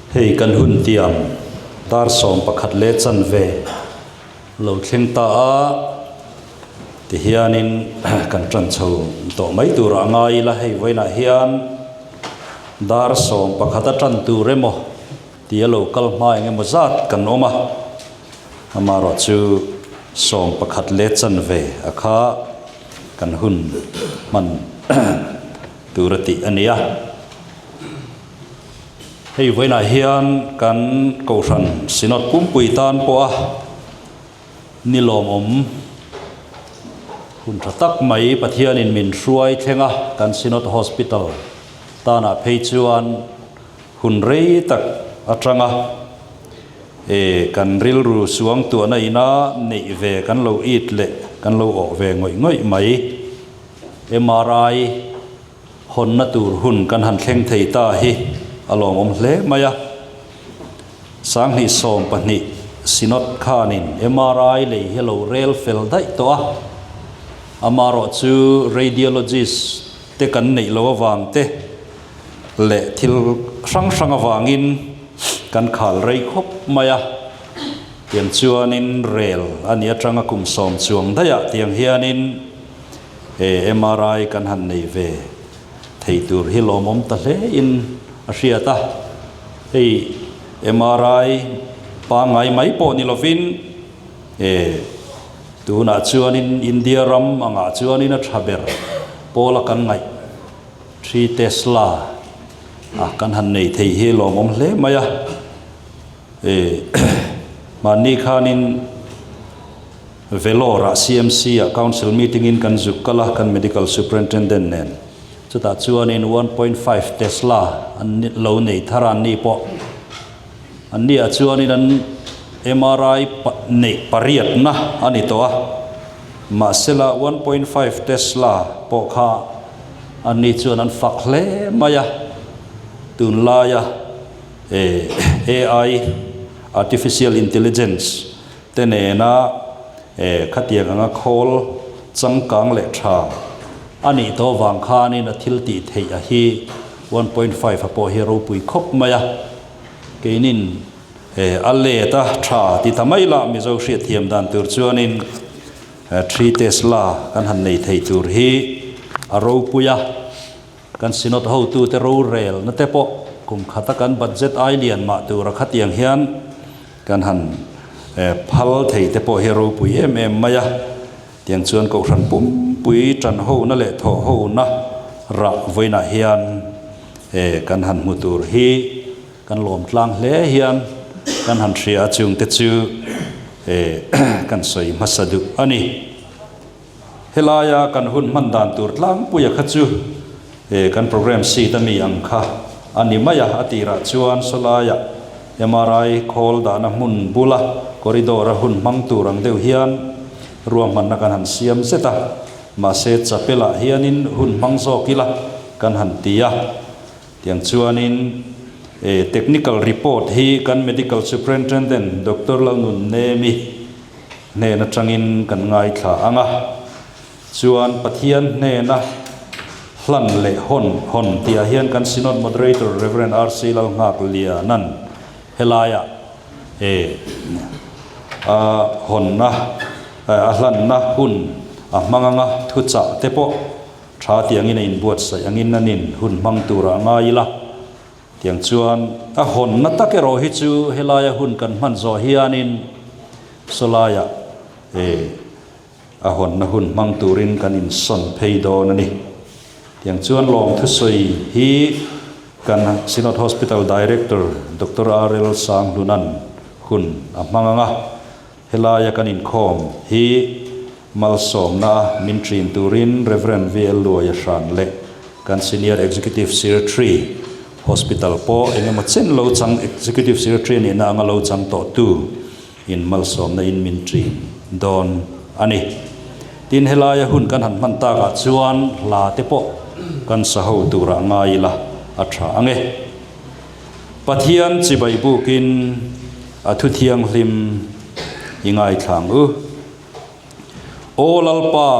Hei kan hun tiam dar 11 leh chanve lo thleng ta a, tihianin kan tan chho tawh mai turah ngai ila hei vawiinah hian dar 11 a tan tur emaw tia lo kal hma eng emaw zat kan awm a, amaherawh chu 11 leh chanve a kha kan hun hman tur a tih a ni a. Hei vawiinah hian kan Kohhran Synod pumpui tan pawha ni lawmawm hun tha tak mai Pathianin min hruai thleng a, kan Synod Hospital tanah phei chuan hun rei tak atanga e kan rilru suang tuahna ina neih ve kan lo it leh kan lo awh ve ngawih ngawih mai. MRI hawnna tur hun kan han thleng thei ta hi a lawmawm hle mai a. 2012 Synod khanin MRI lei hi a lo rel fel daih tawh a, amaherawh chu radiologist te kan neih loh avang te leh thil hrang hrang avangin kan khal rei khawp mai a. Tiang chuanin rel a nih atanga kum sawm chuang daihah tiang hianin He MRI kan han nei ve thei tur hi lawmawm ta hle in a hriat a, hei MRI pangngai mai pawh ni lovin e tunah chuanin India ram angah chuanin a tha ber pawla kan ngaih three Tesla a kan han nei thei hi lawmawm hle mai a, e mahni khanin. Vellore-ah CMC-ah Council meeting-in kan zuk kal a, kan Medical Superintendent nen. Chutah chuanin 1.5 Tesla an lo nei thar a, anni pawh. Anniah chuanin an MRI neih pariatna a ni tawh a, mahsela 1.5 Tesla pawh kha anni chuan an fak hle mai a, tunlaia AI, Artificial Intelligence, te nena khatiang anga khawl changkang leh tha a nih tawh vang khanin a thil tih theih a hi 1.5 a pawh hi ropui khawp mai a, keinin a let a tha ti ta mai lah Mizo hriatthiam dan tur chuanin three Tesla kan han nei thei tur hi a ropui a. Kan Synod hotute rorel na te pawh kum khata kan budget ai lian mah tura khatiang hian kan han phal thei te pawh hi ropui em em mai a. Tiang chuan Kohhran pumpui tan hona leh thawh hona rah vawiinah hian kan han hmu tur hi kan lawm tlang hle hian kan han hria a, chungte chu kan sawi hmasa duh a ni. Helaia kan hun hman dan tur tlangpuia kha chu he kan program sheet a mi ang kha a ni mai a, a tirah chuan sawlaia MRI khawl dahna hmun bula corridor a hun hmang tur ang deuh hian ruahmanna kan han siam zet a, mahse chapel ah hianin hun hmang zawk ila kan han ti a, tiang chuanin technical report hi kan medical superintendent Doctor Lalnunnemi Hnen atangin kan ngaithla ang a, chuan Pathian hnena hlan leh hawn hawn tihah hian kan Synod Moderator Rev. RC Lalnghaklianan helaiah e a hawnna a hlanna hun a hmang ang a, thuchah te pawh tha tiangin a inbuatsaih angin anin hun hmang turah ngai ila. Tiang chuan a hawnna tak erawh hi chu helaia hun kan hman zawh hianin sawlaiah e a hawnna hun hmang turin kan insawn phei dawn a ni. Tiang chuan lawm thusawi hi kan Synod Hospital Director Doctor RL Sanghlunan hun a hmang ang a, helaia kan inkhawm hi malsawmna a min thin turin Rev. VL Luaia hran leh kan Senior Executive Secretary Hospital pawh eng emaw chen lo chang Executive Secretary a nihna anga lo chang tawh tu in malsawmna in min thin dawn a ni. Tin helaia hun kan han hman takah chuan hla te pawh kan sa ho turah ngai ila a tha ang e. Pathian chibai bukin a thu thianghlim i ngaithlang u. Aw Lalpa,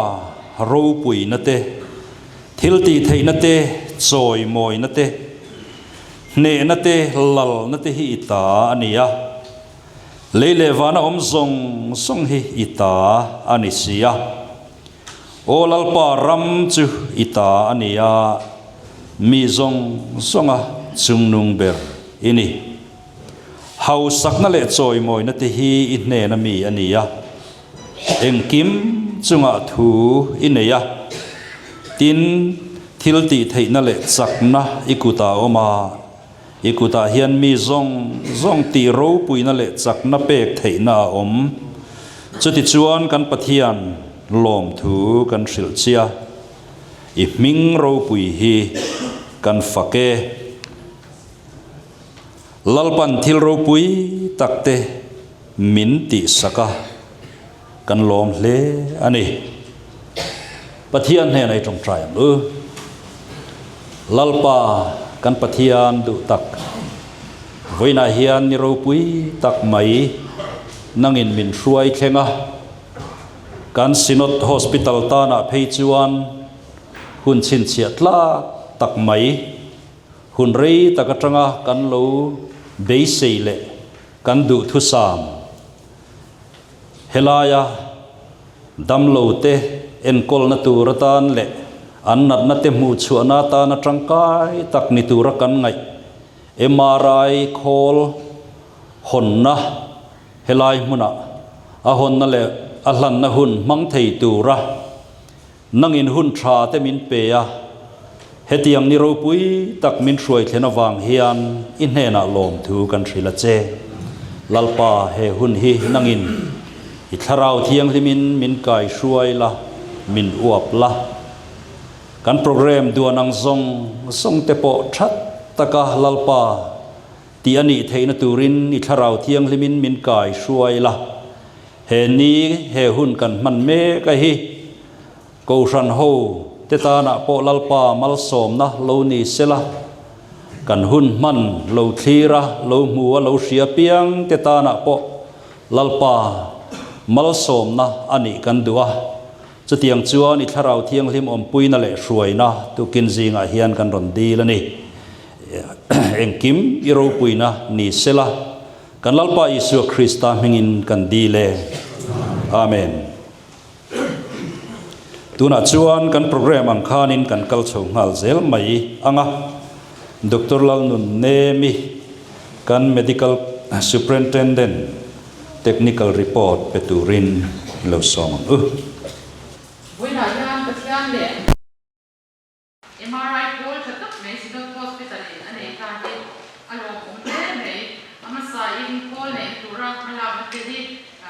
ropuina te, thil tih theihna te, chawimawina te, Hnehna te, lalna te hi i ta a ni a. Lei leh vana awm zawng zawng hi i ta a ni si a. Aw Lalpa, ram chu i ta a ni a, mi zawng zawnga chungnung ber i ni. Hausakna leh chawimawina te hi i hnena mi a ni a, engkim chungah thu i nei a, tin, thil tih theihna leh chakna i kutah a awm a, i kutah hian mi zawng zawng tih ropuina leh chakna pek theihna a awm. Chutichuan kan Pathian lawmthu kan hrilh chia, i hming ropui hi kan fak e. Lalpan thil ropui tak te min tihsak a, kan lawm hle a ni. Pathian hnenah i tawngtai ang u. Lalpa kan Pathian duh tak, vawiinah hian ni ropui tak mai nangin min hruai thleng a, kan Synod Hospital tanah phei chuan hun chhinchhiah tlak tak mai, Hun rei tak atanga kan lo beisei leh kan duhthusam helaia damlote enkawlna tur atan leh an natna te hmuhchhuahna atana tangkai tak ni tura kan ngaih MRI khawl hawnna helai hmunah a hawnna leh a hlanna hun hmang thei tura Nangin hun tha te min pe a, hetiang ni ropui tak min hruai thlen avang hian i hnenah lawmthu kan hrilh a che. Lalpa, he hun hi nangin i Thlarau Thianghlimin min kai hruai la, min uap la. Kan programme duan ang zawng zawng te pawh that taka Lalpa tih a nih theihna turin i Thlarau Thianghlimin min kai hruai la. He ni he hun kan hman mek a hi Kohhran ho te tanah pawh Lalpa malsawmna lo ni sela, kan hun hman lo thlir a, lo hmu a, lo hria piang te tanah pawh Lalpa malsawmna a nih kan duh a. Chutiang chuan i Thlarau Thianghlim awmpuina leh hruaina tukin zingah hian kan rawn dil a ni. Engkim i ropuina ni sela. Kan Lalpa Isua Krista hmingin kan dil e. Amen. Tunah chuan kan program ang khanin kan kal chho nghal zel mai ang a. Doctor Lalnun Nemi, kan Medical Superintendent Technical Report pe turin lo sawm ang u. Vawiinah hian Pathian leh. MRI khawl tha tak mai Synod Hospital in a nei ta hi a lawmawm hle mai. A hmasa in khawl neih tura hmalakna te hi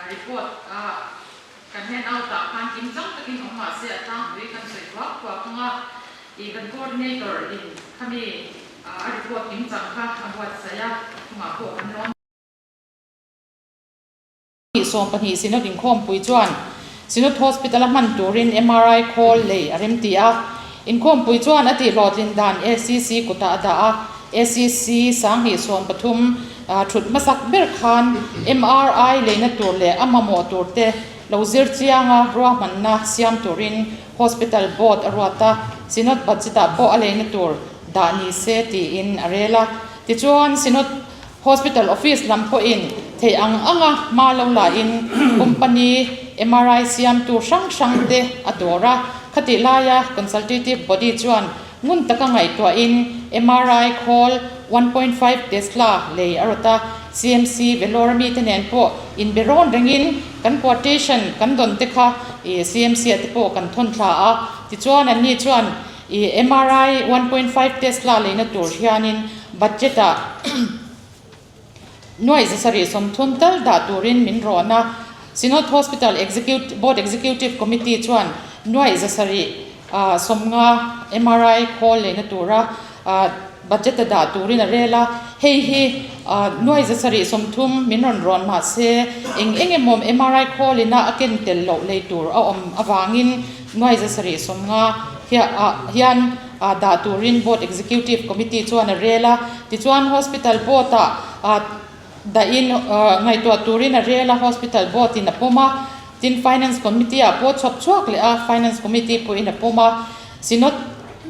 report kan hand out ah khan kim chang takin awm mah se a tlangpui kan sawi thuak thuak ang a. Ih kan coordinator in khami a report kim chang kha a buatsaih a, chungah pawh kan lawm. 12 Synod inkhawmpui chuan Synod Hospital-a hman turin MRI khawl lei a remti a. Inkhawmpui chuan a tihhlawhtlin dan ACC kutah a dah a. ACC 2013 thut hmasak ber khan MRI leina tur leh a mamawh tur te lo zir chianga ruahmanna siam turin Hospital Board a ruat a, Synod budget-ah pawh a leina tur dah ni se tiin a rel a. Tichuan Synod Hospital office lam pawhin theih ang anga hma lo lahin company MRI siamtu hrang hrang te a dawr a, khatih laia consultative body chuan ngun taka ngaihtuahin MRI khawl 1.5 Tesla lei a rawt a, CMC Vellore mite nen pawh inbe rawn rengin kan quotation kan dawn te kha CMC ah te pawh kan thawn thla a, tichuan anni chuan I MRI 1.5 Tesla leina tur hianin budget ah nuaih 730 tal dah turin min rawn a. Synod Hospital Board Executive Committee chuan nuaih 750 MRI khawl leina tura budget a dah turin a rel a. Hei hi nuaih 730 min rawn rawn mah se eng eng emaw MRI khawl ina a ken tel loh lei tur a awm avangin nuaih 750 hian dah turin Board Executive Committee chuan a rel a. Tichuan Hospital Board ah dahin ngaihtuah turin a rel a, Hospital Board in a pawm a. Tin Finance Committee ah pawh chhawp chhuak leh a, Finance Committee pawhin a pawm a. Synod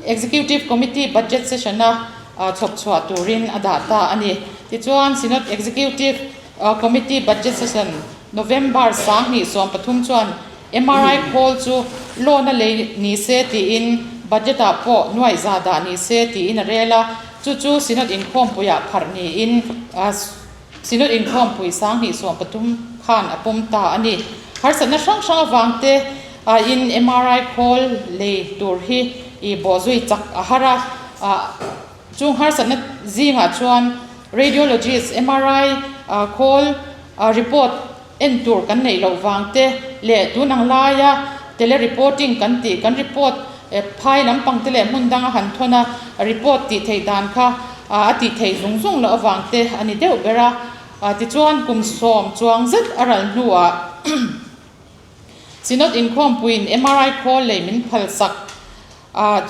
Executive Committee Budget Session a. chhawp chhuah turin a dah ta a ni. Tichuan, Synod Executive Committee Budget Session November 2013 chuan MRI khawl chu loan a lei ni se tiin budget ah pawh nuaih za dah ni se tiin a rel a, chu chu Synod inkhawmpuiah pharh niin Synod inkhawmpui 2013 khan a pawm ta a ni. Harsatna hrang hrang avang te in MRI khawl lei tur hi i bawhzui chak a har a, chung harsatna zingah chuan radiologist MRI khawl report en tur kan neih loh vang te leh tun ang laia tele reporting kan tih kan report phai lampang te leh hmun danga han thawn a report tih theih dan kha a tih theih zung zung loh avang te a ni deuh ber a. Tichuan kum sawm chuang zet a ral hnuah Synod inkhawmpuiin MRI khawl lei min phalsak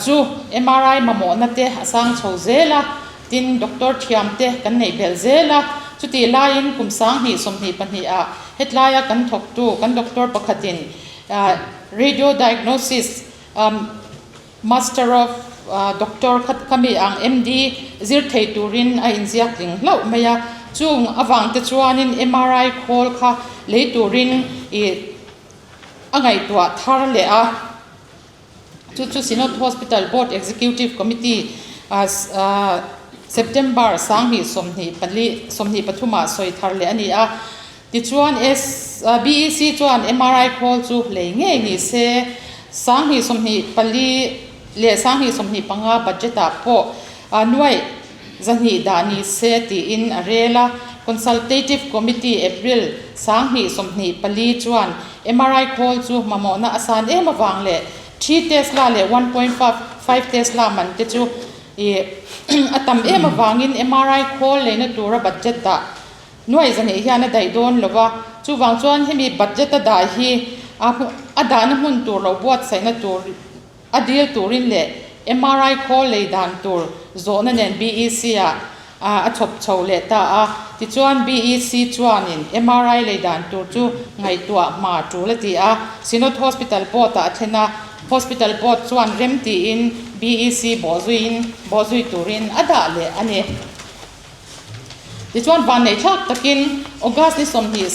chu MRI mamawhna te a sang chho zel a, tin doctor thiam te kan neih belh zel a, chutih laiin kum 2022 ah hetlaia kan thawktu kan doctor pakhatin radio diagnosis Master of Doctor kha ka mi ang MD zir thei turin a inziak tling hlauh mai a, chung avang te chuanin MRI khawl kha lei turin ih a ngaihtuah thar leh a, chu chu Synod Hospital Board Executive Committee September 2024 23 ah sawi thar leh a ni a, Tichuan BEC chuan MRI khawl chu lei ngei ni se, 2024 leh 2025 budget ah pawh nuaih 200 dah ni se tiin a rel a. Consultative Committee April 2024 chuan MRI khawl chu mamawhna a san em avang leh three Tesla leh 1.5 Tesla man te chu a tam em avangin MRI khawl leina tura budget dah Nuaih 200 hian a daih dawn lo va, chuvang chuan hemi budget a dah hi a dahna hmun tur lo buatsaihna tur a dil turin leh MRI khawl lei dan tur zawhna nen BEC ah a chhawp chho leh ta a. Tichuan BEC chuanin MRI lei dan tur chu ngaihtuah hma tul a ti a, Synod Hospital Board ah a thlen a, Hospital Board chuan rem tiin BEC bawhzuiin bawhzui turin a dah leh a ni. Tichuan vanneih thlak takin August ni 20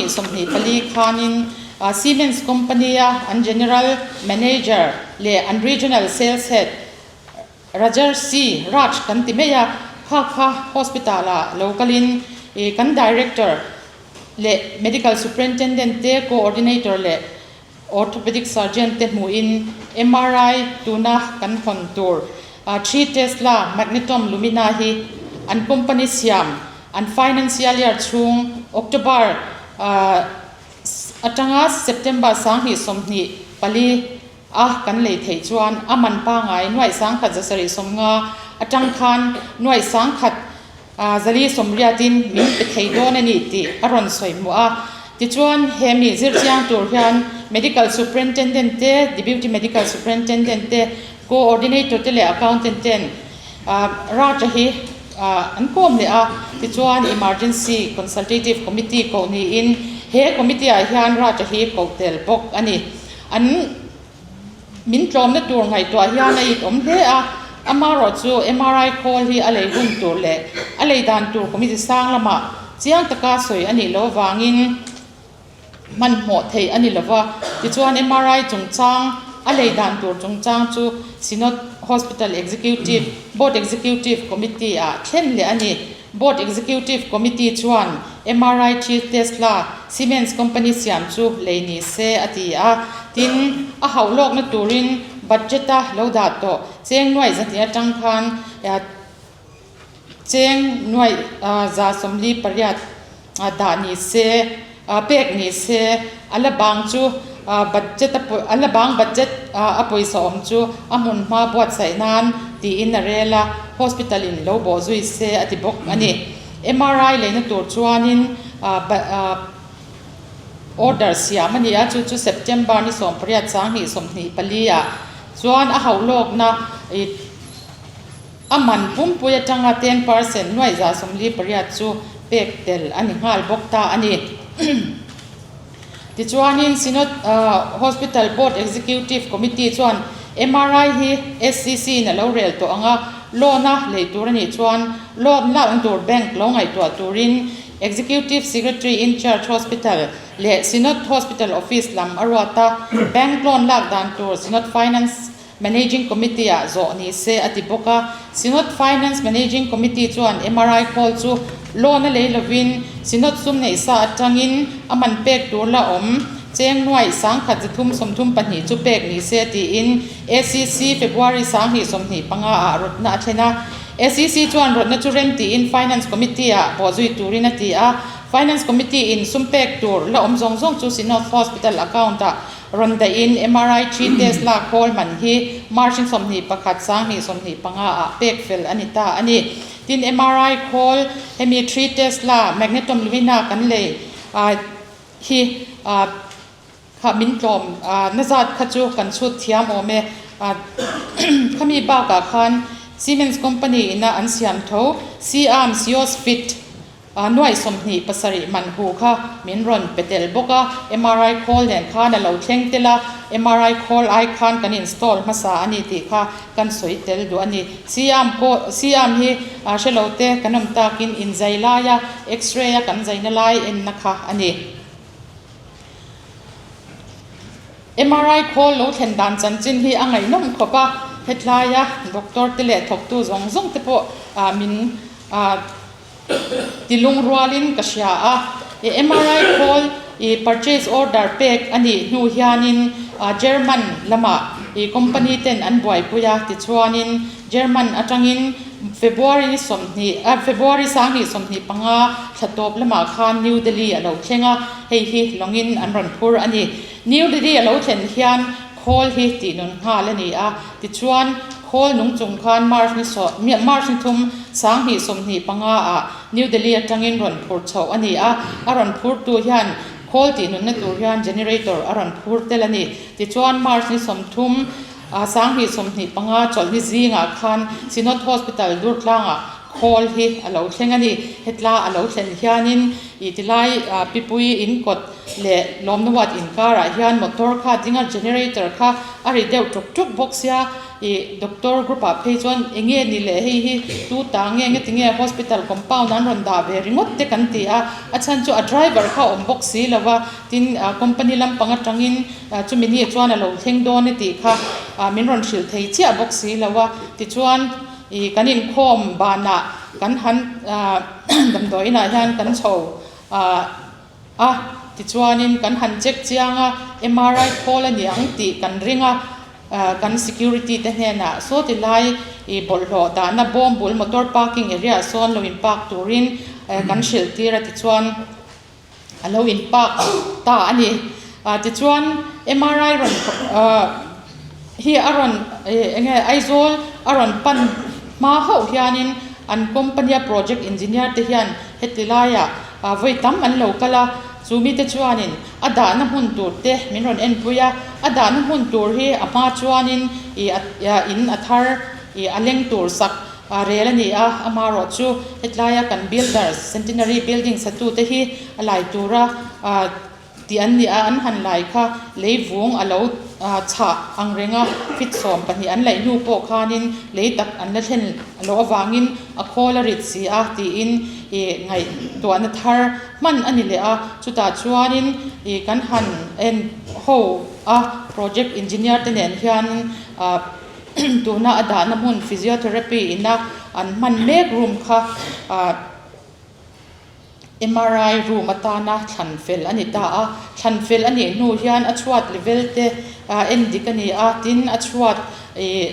2024 khanin Siemens company-a an General Manager leh an Regional Sales Head Rajarshi Raj kan ti mai a, kha kha hospital-ah lo kalin kan Director leh Medical Superintendent te, Coordinator leh Orthopedic Surgeon te hmuhin MRI tuna kan hawn tur Three Tesla Magnetom Lumina hi an company siam an financial year chhung October atanga September 2024 a kan lei theih chuan a man pangai nuaih 1750 atang khan nuaih 1080 in min pe thei dawn a ni tih a rawn sawi hmuh a. Tichuan, he mi zirchiang tur hian Medical Superintendent te, Deputy Medical Superintendent te, Coordinator te leh Accountant ten Raja hi an kawm leh a. Tichuan, Emergency Consultative Committee koh niin he committee ah hian Raja hi koh tel bawk a ni. An. Min tlawmna tur ngaihtuah hian a it awm hle a, amarawh chu MRI khawl hi a lei hun tur leh a lei dan tur committee sang lamah chiang taka sawi a nih loh avangin hmanhmawh theih a ni lo va. Tichuan MRI chungchang a lei dan tur chungchang chu Synod Hospital Executive Board Executive Committee ah thlen leh a ni. Board Executive Committee chuan MRI thil Tesla, Siemens company siam chu lei ni se a ti a, tin, a hauh lawkna turin budget-a lo dah tawh cheng nuaih 200 atang khan cheng nuaih 148 dah ni se, pek ni se, a la bang chu budget a a la bang budget a pawisa awm chu a hmun hma buatsaih nan tiin a rel a, hospital in lo bawh zui se a ti bawk a ni. MRI leina tur chuanin order siam a ni a, chu chu September ni 18 2024 ah chuan a hauh lawkna ih A man pumpui atanga 10 percent nuaih 148 chu pek tel a ni nghal bawk ta a ni. Tichuanin Synod Hospital Board Executive Committee chuan MRI hi SCC in a lo rel tawh ang a. Loan a lei tur a nih chuan loan lakna tur bank lo ngaihtuah turin Executive Secretary in Charge Hospital leh Synod Hospital Office lam a ruat a, bank loan lak dan tur Synod Finance Managing Committee ah zawh ni se a ti bawk a. Synod Finance Managing Committee chuan MRI khawl chu loan a lei lovin Synod sum neih sa atangin a man pek tur la awm cheng nuaih 1332 chu pek ni se tiin ACC February 2025 ah rawtna a thlen a. ACC chuan rawtna chu rem tiin Finance Committee ah bawhzui turin a ti a. Finance Committee in sum pek tur la awm zawng zawng chu Synod Hospital account ah Rawn dahin MRI thi test lak khawl man hi March 21 2025 ah pek fel a ni ta a ni. Tin, MRI khawl hemi thi test la Magnetom Lumina kan lei hi kha min tlawm na zat kha chu kan chhut thiam awm e. Khami bakah khan Siemens company ina an siam tho C-arm Sios Fit Nuai 27 man hu kha min rawn pe tel bawk a, MRI khawl nen khan a lo thleng tel a, MRI khawl ai khan kan install hmasa a ni tih kha kan sawi tel duh a ni. C-arm pawh C-arm hi hre lo te kan awm takin inzai laia X-ray a kan zaina lai enna kha a ni. MRI khawl lo thlen dan chanchin hi a ngaihnawm khawp a, hetlaia doctor te leh thawktu zawng zawng te pawh min Ti lungrualin ka hria a, i MRI khawl i purchase order pek a nih hnu hianin German lamah i company ten an buaipui a, tichuanin German atangin February ni 20 February 2025 thla tawp lamah khan New Delhi a lo thleng a, hei hi lawngin an rawn phur a ni. New Delhi a lo thlen hian khawl hi tih nun nghal a ni a, tichuan khawl nung chung khan March ni saw March ni thum 2025 ah New Delhi atangin rawn phur chhoh a ni a, a rawn phurtu hian khawl tih nunna tur hian generator a rawn phur tel a ni. Tichuan March ni 30 2025 chawlhni zingah khan Synod Hospital Durtlangah khawl hi a lo thleng a ni. Hetla a lo thlen hianin ih tilai Pipui in kawt leh lawmna huat inkarah hian motor kha a ding a, generator kha a ri deuh tuk tuk bawk sia, ih doctor group ah phei chuan eng nge ni leh hei hi tu ta nge nge tinge hospital compound an rawn dah ve ringawt te kan ti a, a chhan chu a driver kha a awm bawk si lo va, tin company lampang atangin chumi ni chuan a lo thleng dawn e tih kha min rawn hrilh thei chiah bawk si lo a, tichuan ih kan inkhawm banah kan han damdawi inah hian kan chho ah. A, tichuanin kan han check chiang a, MRI khawl a ni ang tih kan ring a, kan security te hnenah saw ti lai ih bawlhhlawh dahna bawm bul motor parking area ah sawn lo in park turin kan hrilh tir a tichuan a lo in park ta a ni. Tichuan MRI rawn hi a rawn eng nge Aizawl a rawn pan hma hauh hianin an company a project engineer te hian heti laiah vawi tam an lo kal a, chu mite chuanin a dahna hmun tur te min rawn enpui a, a dahna hmun tur hi a hma chuanin ih in a thar ih a leng tur sak rel a ni a, amaherawh chu hetlaia kan builders centenary building satute hi a lai tura Tih an ni a, an han lai kha lei vung a lo chhah ang reng a, fit 12 an laih hnu pawh khanin lei tak an la thlen loh avangin a khawl a rit si a tiin ih ngaihtuahna thar hman a ni leh a, chutah chuanin ih kan han en ho a, project engineer te nen hianin ah tuna a dahna hmun physiotherapy ina an hman mek room kha ah. MRI room atana thlan fel a ni ta a, thlan fel a nih hnu hian a chhuat level te en dik a ni a, tin a chhuat ih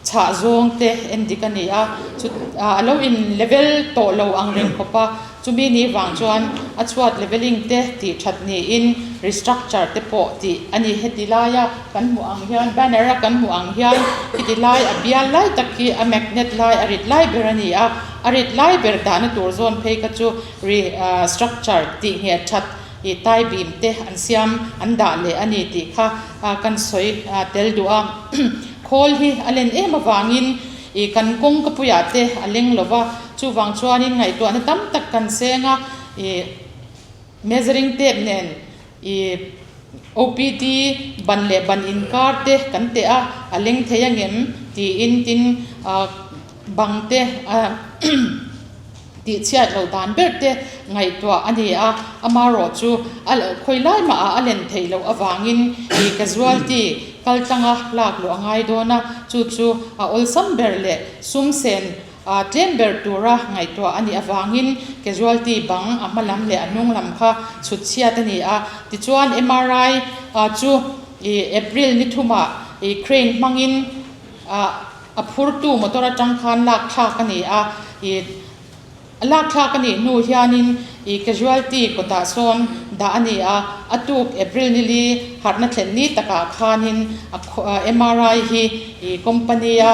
chhah zawng te en dik a ni a, chu a lo in level tawh lo ang reng khawp a, chumi ni vang chuan a chhuat leveling te tih that niin restructure te pawh tih a ni. Heti laia kan hmuh ang hian banner a kan hmuh ang hian heti lai a bial lai tak hi a magnet lai a rit lai ber a ni a. A rit lai ber dahna tur zawn phei kha chu ri structure tih ngheh that ih tai bim te an siam an dah leh a ni tih kha kan sawi tel duh a. Khawl hi a len em avangin ih kan kawngka puiah te a leng lo va, chuvang chuanin ngaihtuahna tam tak kan seng a ih measuring tape nen ih OPD ban leh ban inkar te kan teh a, a leng thei angem tiin tin. Bang te tih chhiat loh dan ber te ngaihtuah a ni a, amarawh chu a khawi lai mah ah a len theih loh avangin ih casualty kal tlanga lak luh a ngai dawn a, chu chu a awlsam ber leh sum sen tlem ber tura ngaihtuah a nih avangin casualty bang a hma lam leh a hnung lam kha chhut chhiat a ni a, tichuan MRI chu ih April ni thumah ih crane hmangin ah A phurtu motor atang khan lak thlak a ni a, ih lak thlak a nih hnu hianin ih casualty kawtah sawn dah a ni a, a tuk April nili harhna thlen ni takah khanin a MRI hi ih company a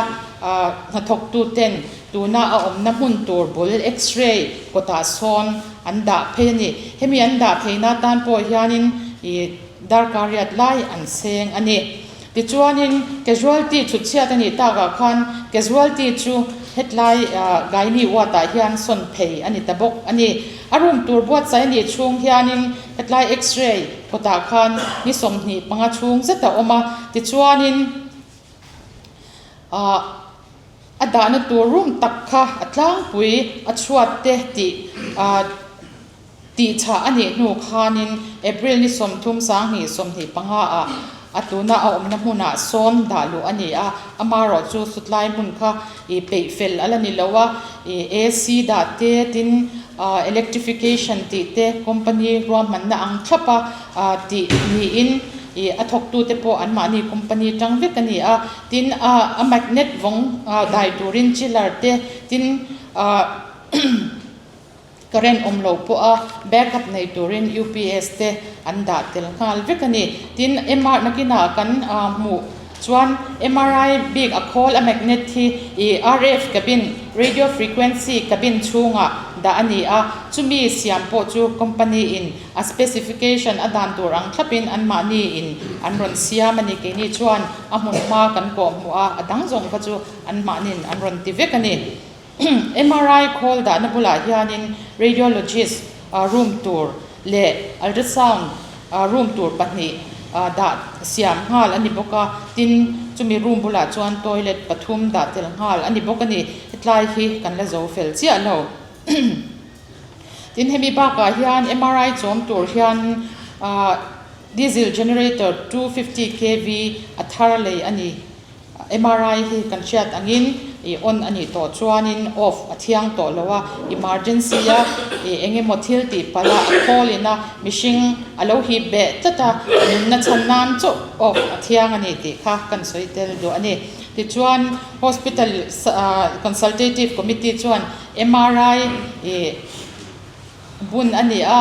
hnathawktu ten tuna a awmna hmun tur bul X-ray kawtah sawn an dah phei a ni. Hemi an dah pheina tan pawh hianin ih darkar riat lai an seng a ni. Tichuanin, casualty chhutchhiat a nih takah khan casualty chu hetlai Gynae ward-ah hian sawn phei a ni ta bawk a ni. A room tur buatsaih a nih chhung hianin hetlai X-ray kawtah khan ni 25 chhung zet a awm a. Tichuanin, a dahna tur room tak kha a tlangpui a chhuat te tih Tihchah a nih hnu khanin April ni 30 2025 ah a tuna a awmna hmunah sawn dah luh a ni a, amarawh chu sutlai hmun kha ih peih fel a la ni lo a, ih AC dah te tin electrification tih te company ruahmanna ang thlap a tih niin ih a thawktute pawh anmahni company tang vek a ni a, tin a magnet vawng dai turin chiller te tin Current awm lo pawh a backup nei turin UPS te an dah tel nghal vek a ni. Tin, MR nakinah kan hmuh chuan MRI bik a khawl a magnet hi ih RF cabin, radio frequency cabin chhungah dah a ni a, chumi siam pawh chu company in a specification a dan tur ang thlapin anmahni in an rawn siam a ni. Keini chuan a hmun hma kan kawh hmuh a, a dang zawng kha chu anmahniin an rawn ti vek a ni. MRI khawl dahna bulah hianin radiologist room tur leh ultrasound room tur pahnih dah siam nghal a ni bawk a, tin chumi room bulah chuan toilet pathum dah tel nghal a ni bawk a ni. Hetlai hi kan la zo fel chiah lo. Tin hemi bakah hian MRI chawm tur hian diesel generator 250 kv a thar lei a ni. MRI hi kan hriat angin ih on a nih tawh chuanin off a thiang tawh lo a, emergency a ih eng emaw thil tih palh a a call in a mihring a lo hip beh tlat a, nunna chhan nan chauh off a thiang a ni tih kha kan sawi tel duh a ni. Tichuan hospital consultative committee chuan MRI ih bun a ni a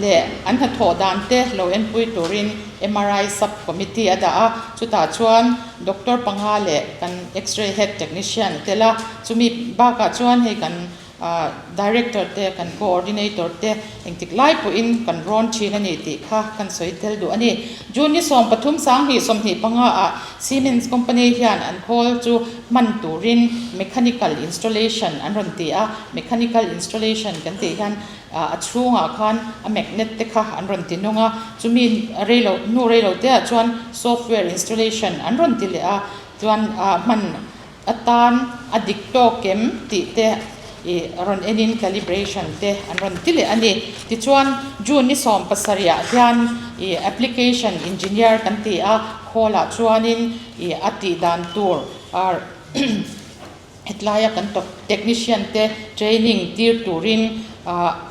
leh an hnathawh dan te lo enpui turin MRI sub committee a dah a, chutah chuan doctor panga leh kan x-ray head technician a tel a, chumi bakah chuan hei kan director te kan coordinator te engtik lai pawhin kan rawn thin a ni tih kha kan sawi tel duh a ni. June ni 13 2025 ah Siemens company hian an khawl chu hman turin mechanical installation an rawn ti a, mechanical installation kan tih hian a chhungah khan a magnet te kha an rawn ti nung a, chumi reilo hnu reilo te ah chuan software installation an rawn ti leh a, chuan hman atan a dik tawk em tih te ih rawn enin calibration te an rawn ti leh a ni. Tichuan June ni 17 ah hian ih application engineer kan ti a, hall ah chuanin ih a tih dan tur Hetlaia kan technician te training tir turin ah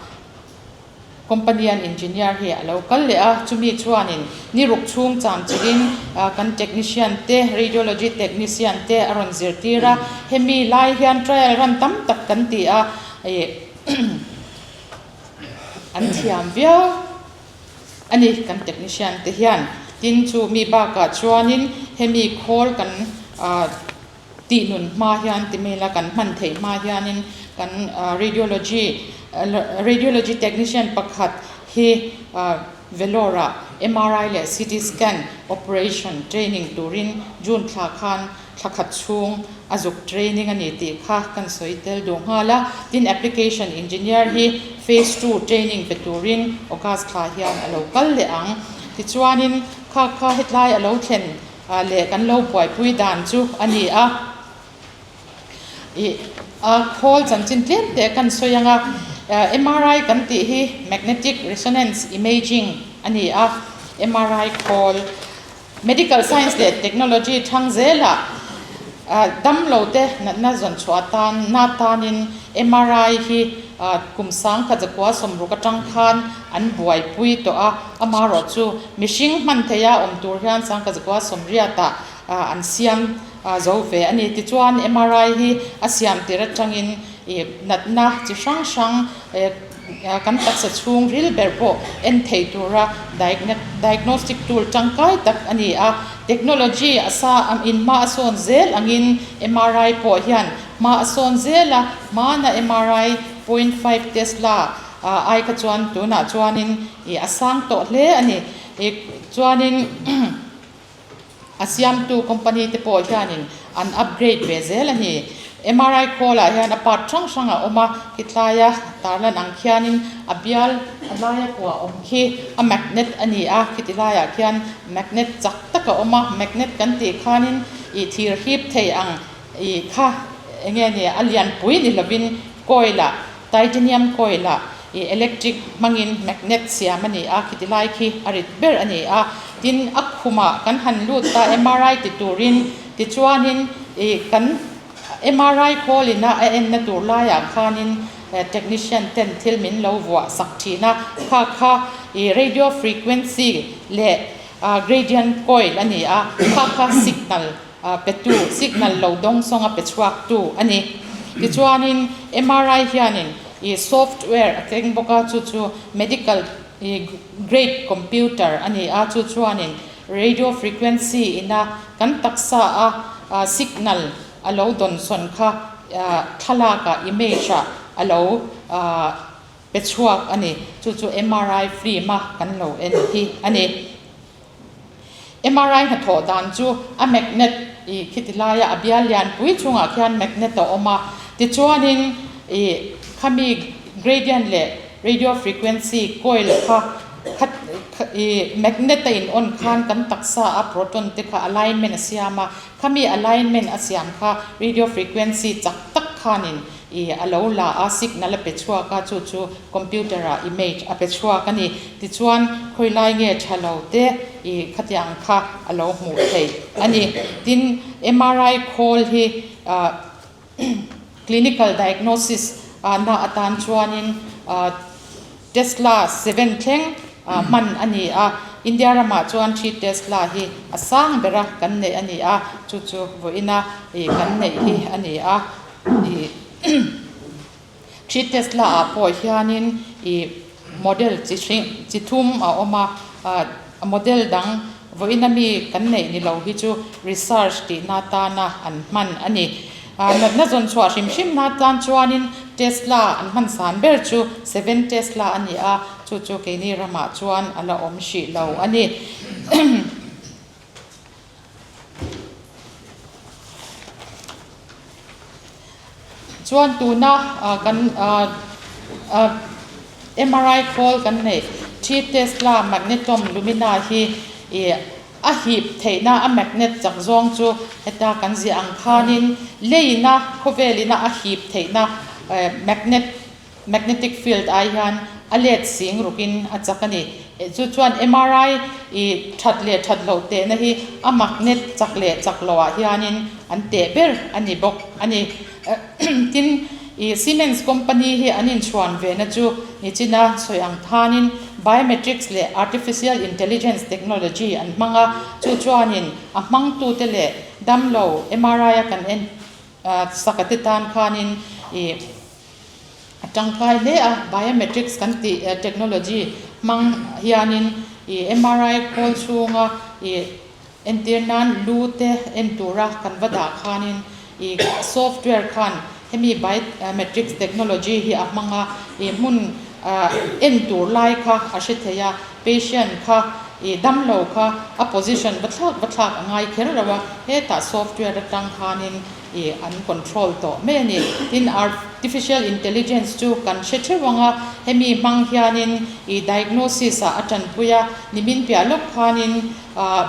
company an engineer hi a lo kal leh a, chumi chuanin ni ruk chhung cham chilhin kan technician te radiology technician te a rawn zirtir a, hemi lai hian trial run tam tak kan ti a ih an thiam viau a ni kan technician te hian. Tin chu mi bakah chuanin hemi khawl kan ah. Tih nun hma hian ti mail a kan hman theih hma hianin kan radiology radiology technician pakhat hi Vellore ah MRI leh CT scan operation training turin June thla khan thla khat chhung a zuk training a ni tih kha kan sawi tel duh nghal a. Tin application engineer hi phase two training pe turin August thla hian a lo kal leh ang. Tichuanin kha kha hetlai a lo thlen leh kan lo buaipui dan chu a ni a. Ih a khawl chanchin tlem teh kan sawi ang a, MRI kan tih hi Magnetic Resonance Imaging a ni a, MRI khawl Medical Science leh Technology thang zelah damlo te natna zawn chhuah atan na tanin MRI hi kum sangkhat zakua sawmruk atang khan an buaipui tawh a, amaherawhchu mihring hman theiha awm tur hian sangkhat zakua sawmriatah an siam zo ve a ni. Tichuan MRI hi a siam tir atangin ih natna chi hrang hrang kan taksa chhung ril ber pawh en thei tura diagnostic tool tangkai tak a ni a. Technology a sa in hma a sawn zel angin MRI pawh hian hma a sawn zel a, hmana MRI point five tesla ai kha chuan tunah chuanin ih a sang tawh hle a ni. Ih chuanin. A siamtu company te pawh hianin an upgrade ve zel a ni. MRI khawl ah hian a part hrang hrang a awm a, khitlaia tarlan ang khianin a bial a laia kua awm khi a magnet a ni a, khiti laiah khian magnet chak tak a awm a, magnet kan tih khanin ih thir hip thei ang ih kha eng nge ni a lianpui ni lovin coil ah Titanium coil ah ih electric hmangin magnet siam a ni a, khiti lai khi a rit ber a ni a. Tin, a khumah kan han lut ta MRI ti turin tichuanin ih kan MRI khawl ina a enna tur laiah khanin technician ten thil min lo vuah sak thin a, kha kha ih radio frequency leh gradient coil a ni a, kha kha signal petu, signal lo dawng sawnga pe chhuaktu a ni. Tichuanin MRI hianin ih software a keng bawk a, chu chu medical ih grade computer a ni a, chu chuanin radio frequency ina kan taksa a signal a lo dawnsawn kha thlalakah image ah a lo pe chhuak a ni. Chu chu MRI film a kan lo en hi a ni. MRI hnathawh dan chu a magnet ih khiti laia a bial lianpui chungah khian magnet a awm a, tichuanin ih khami gradient leh radio frequency coil kha kha ih magnet a in on khan kan taksa a proton te kha alignment a siam a, khami alignment a siam kha radio frequency chak tak khanin Ih a lo la a, signal a pe chhuak a, chu chu computer ah image a pe chhuak a ni. Tichuan, khawi lai nge tha lo te ih khatiang kha a lo hmuh theih a ni. Tin, MRI khawl hi ah clinical diagnosis ah na atan chuanin ah Tesla seven thleng hman a ni a, India ramah chuan thi Tesla hi a sang bera kan neih a ni a, chu chu vawiina ih kan neih hi a ni a. Ih thi Tesla ah pawh hianin ih model chi hring chi thum a awm a, ah model dang vawiina mi kan neih ni lo hi chu research tihna atana an hman a ni. Ah natna zawn chhuah hrim hrim na atan chuanin Tesla an hman san ber chu seven Tesla a ni a, chu chu keini ramah chuan a la awm hrih lo a ni. Chuan tuna kan MRI khawl kan neih thi Tesla Magnetom Lumina hi ih a hip theihna a magnet chak zawng chu heta kan ziah ang khanin leina khawvelina a hip theihna magnet Magnetic field ai hian a let sing rukin a chak a ni. Chu chuan MRI i that leh that loh tehna hi a magnet chak leh chak loh ah hianin an teh ber a ni bawk a ni. Tin, i Siemens company hi an inchhuan ve na chu nichina sawi ang thanin biometrics leh artificial intelligence technology an hmang a, chu chuanin a hmangtute leh damlo MRI a kan en Saka te tan khanin ih a tangkai hle a, biometrics kan tih technology hmang hianin ih MRI khawl chhunga ih entir nan lu te en tura kan va dah khanin ih software khan hemi biometrics technology hi a hmang a, ih hmun en tur lai kha a hre thei a, patient kha ih damlo kha a position va thlak va thlak a ngai kher lo a, hetah software atang khanin ih an control tawh mai a ni. Tin, artificial intelligence chu kan hre theuh ang a, hemi hmang hianin ih diagnosis ah a tanpui a, nimin piah lawk khanin ah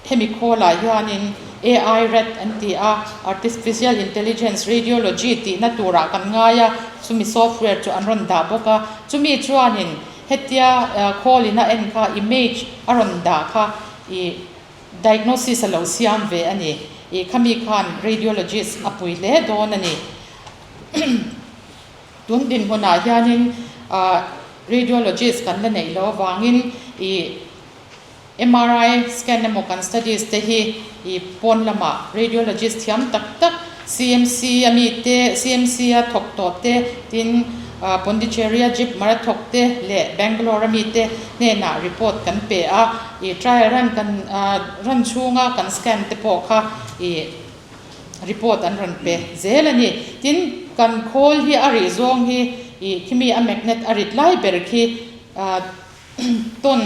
hemi khawlah hianin AI Rad an ti a, Artificial Intelligence Radiology tihna turah kan ngai a, chumi software chu an rawn dah bawk a, chumi chuanin hetia khawl in a en kha image a rawn dah kha ih diagnosis a lo siam ve a ni. Ih khami khan radiologist a pui hle dawn a ni. Tun dinhmunah hianin radiologist kan la neih loh avangin ih MRI scan emaw kan studies te hi ih pawn lamah radiologist thiam tak tak CMC a mi te, CMC a thawk tawh te tin Pondicherry a Jipmer a thawk te leh Bangalore a mi te hnenah report kan pe a, ih trial run kan run chhunga kan scan te pawh kha ih report an rawn pe zel a ni. Tin, kan khawl hi a rih zawng hi ih khimi a magnet a rit lai ber khi ton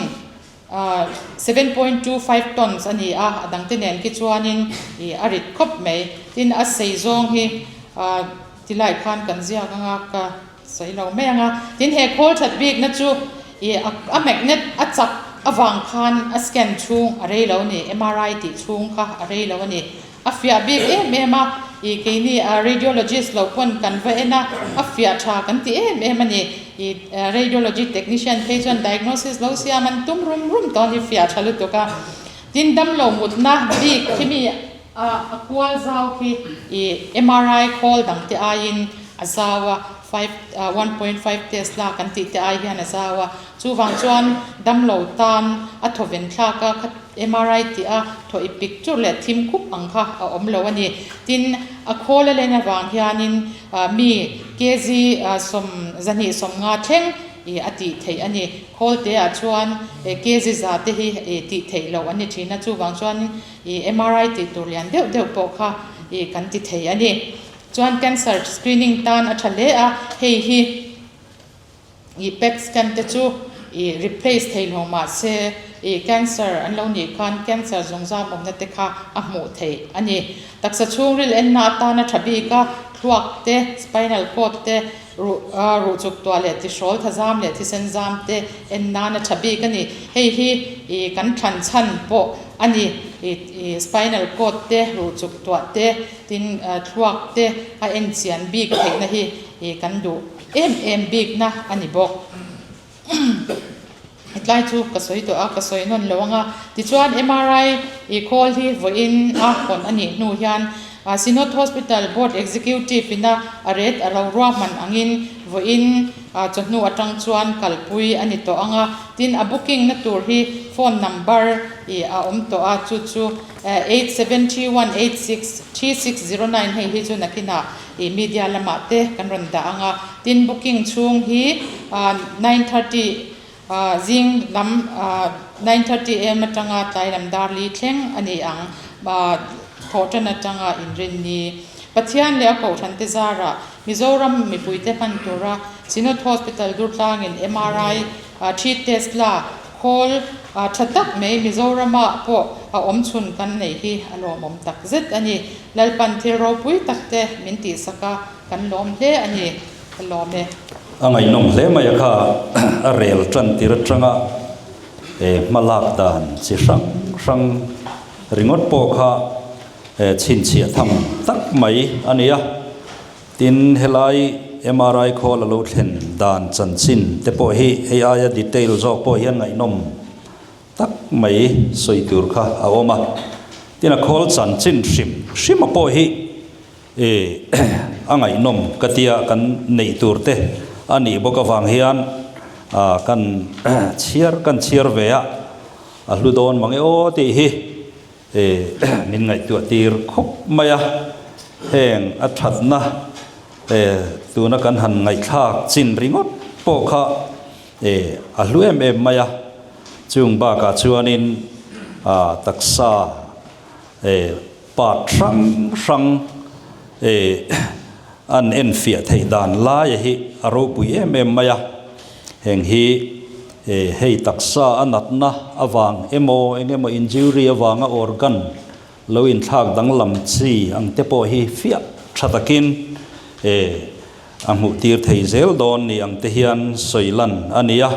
7.25 tons a ni a, a dangte nen khi chuanin ih a rit khawp mai. Tin, a sei zawng hi tilai khan kan ziak anga ka sawi lo mai ang a. Tin, he khawl that bikna chu ih a magnet a chak avang khan a scan chhung a rei lo a ni, MRI tih chhung kha a rei lo a ni. A fiah bik em em a, ih keini radiologist lo pawn kan va en a, a fiah tha kan ti em em a ni. Ih radiology technician phei chuan diagnosis lo siam an tum rum rum tawh a ni, fiah tha lutuk a. Tin, damlo mutna bik khi mi a kual zau khi ih MRI khawl dang te aiin a zau a, five 1.5 tesla kan tih te ai hian a zau a. Chuvang chuan damlo tan a thawven thlak a, MRI tih a thaw i picture leh thim khup ang kha a awm lo a ni. Tin, a khawl a len avang hianin mi kg 250 thleng a tih theih a ni. Khawl te ah chuan kg za te hi tih theih loh a ni thin a, chuvang chuan MRI tih tur lian deuh deuh pawh kha kan ti thei a ni. Chuan cancer screening tan a tha hle a, hei hi. Ih PET scan te chu ih replace thei lo mahse ih cancer an lo nih khan cancer zungzam awmna te kha a hmuh theih a ni. Taksa chhungril enna atana tha bik a, thluak te, spinal cord te, ruh ruh chuk tuah leh tihrawl thazam leh thisen zam te en nana tha bik a ni. Hei hi ih kan thlan chhan pawh a ni. Ih ih spinal cord te, ruh chuk tuah te, tin thluak te a en chian bik theihna hi ih kan duh. Em em bikna a ni bawk. Hetlai chu ka sawi tawh a, ka sawi nawn lo ang a. Tichuan MRI i khawl hi vawiin a hawn a nih hnu hian Synod Hospital Board Executive ina a ret a ro ruahman angin vawiin chawhnu atang chuan kalpui a ni tawh ang a. Tin, a booking na tur hi phone number i a awm tawh a, chu chu 8731863609 hei hi chu nakinah Ih media lamah te kan rawn dah ang a, tin booking chhung hi 9:30 zing lam 9:30 am atanga tlai lam dar li thleng a ni ang thawh tan atanga inrinni. Pathian leh a kohhran te zarah Mizoram mipuite hman tura Synod Hospital Durtlangin MRI thi test la khawl tha tak mai Mizoramah pawh a awm chhun kan nei hi a lawmawm tak zet a ni. Lalpan thil ropui tak te min tihsak a, kan lawm hle a ni, ka lawm e. A ngaihnawm hle mai a kha, a rel tan tir atanga hma lak dan chi hrang hrang ringawt pawh kha chhinchhiah tham tak mai a ni a. Tin, helai MRI khawl a lo thlen dan chanchin te pawh hi hei aia detail zawk pawh hian ngaihnawm tak mai sawi tur kha a awm a, tin a khawl chanchin hrim hrim a pawh hi a ngaihnawm ka tia kan neih tur te a nih bawk avang hian kan chhiar kan chhiar ve a, a hlu dawn mang e aw tih hi min ngaihtuah tir khawp mai a, heng a thatna tuna kan han ngaihthlak chin ringawt pawh kha E, a hlu em em mai a, chung bakah chuanin a taksa e part hrang hrang e an enfiah theih dan laia hi a ropui em em mai a, heng hi e hei taksa a natna avang emaw eng emaw injury avanga organ lo inthlak danglam chi ang te pawh hi fiah tha takin e A hmuh tir thei zel dawn ni ang te hian sawi lan a ni a,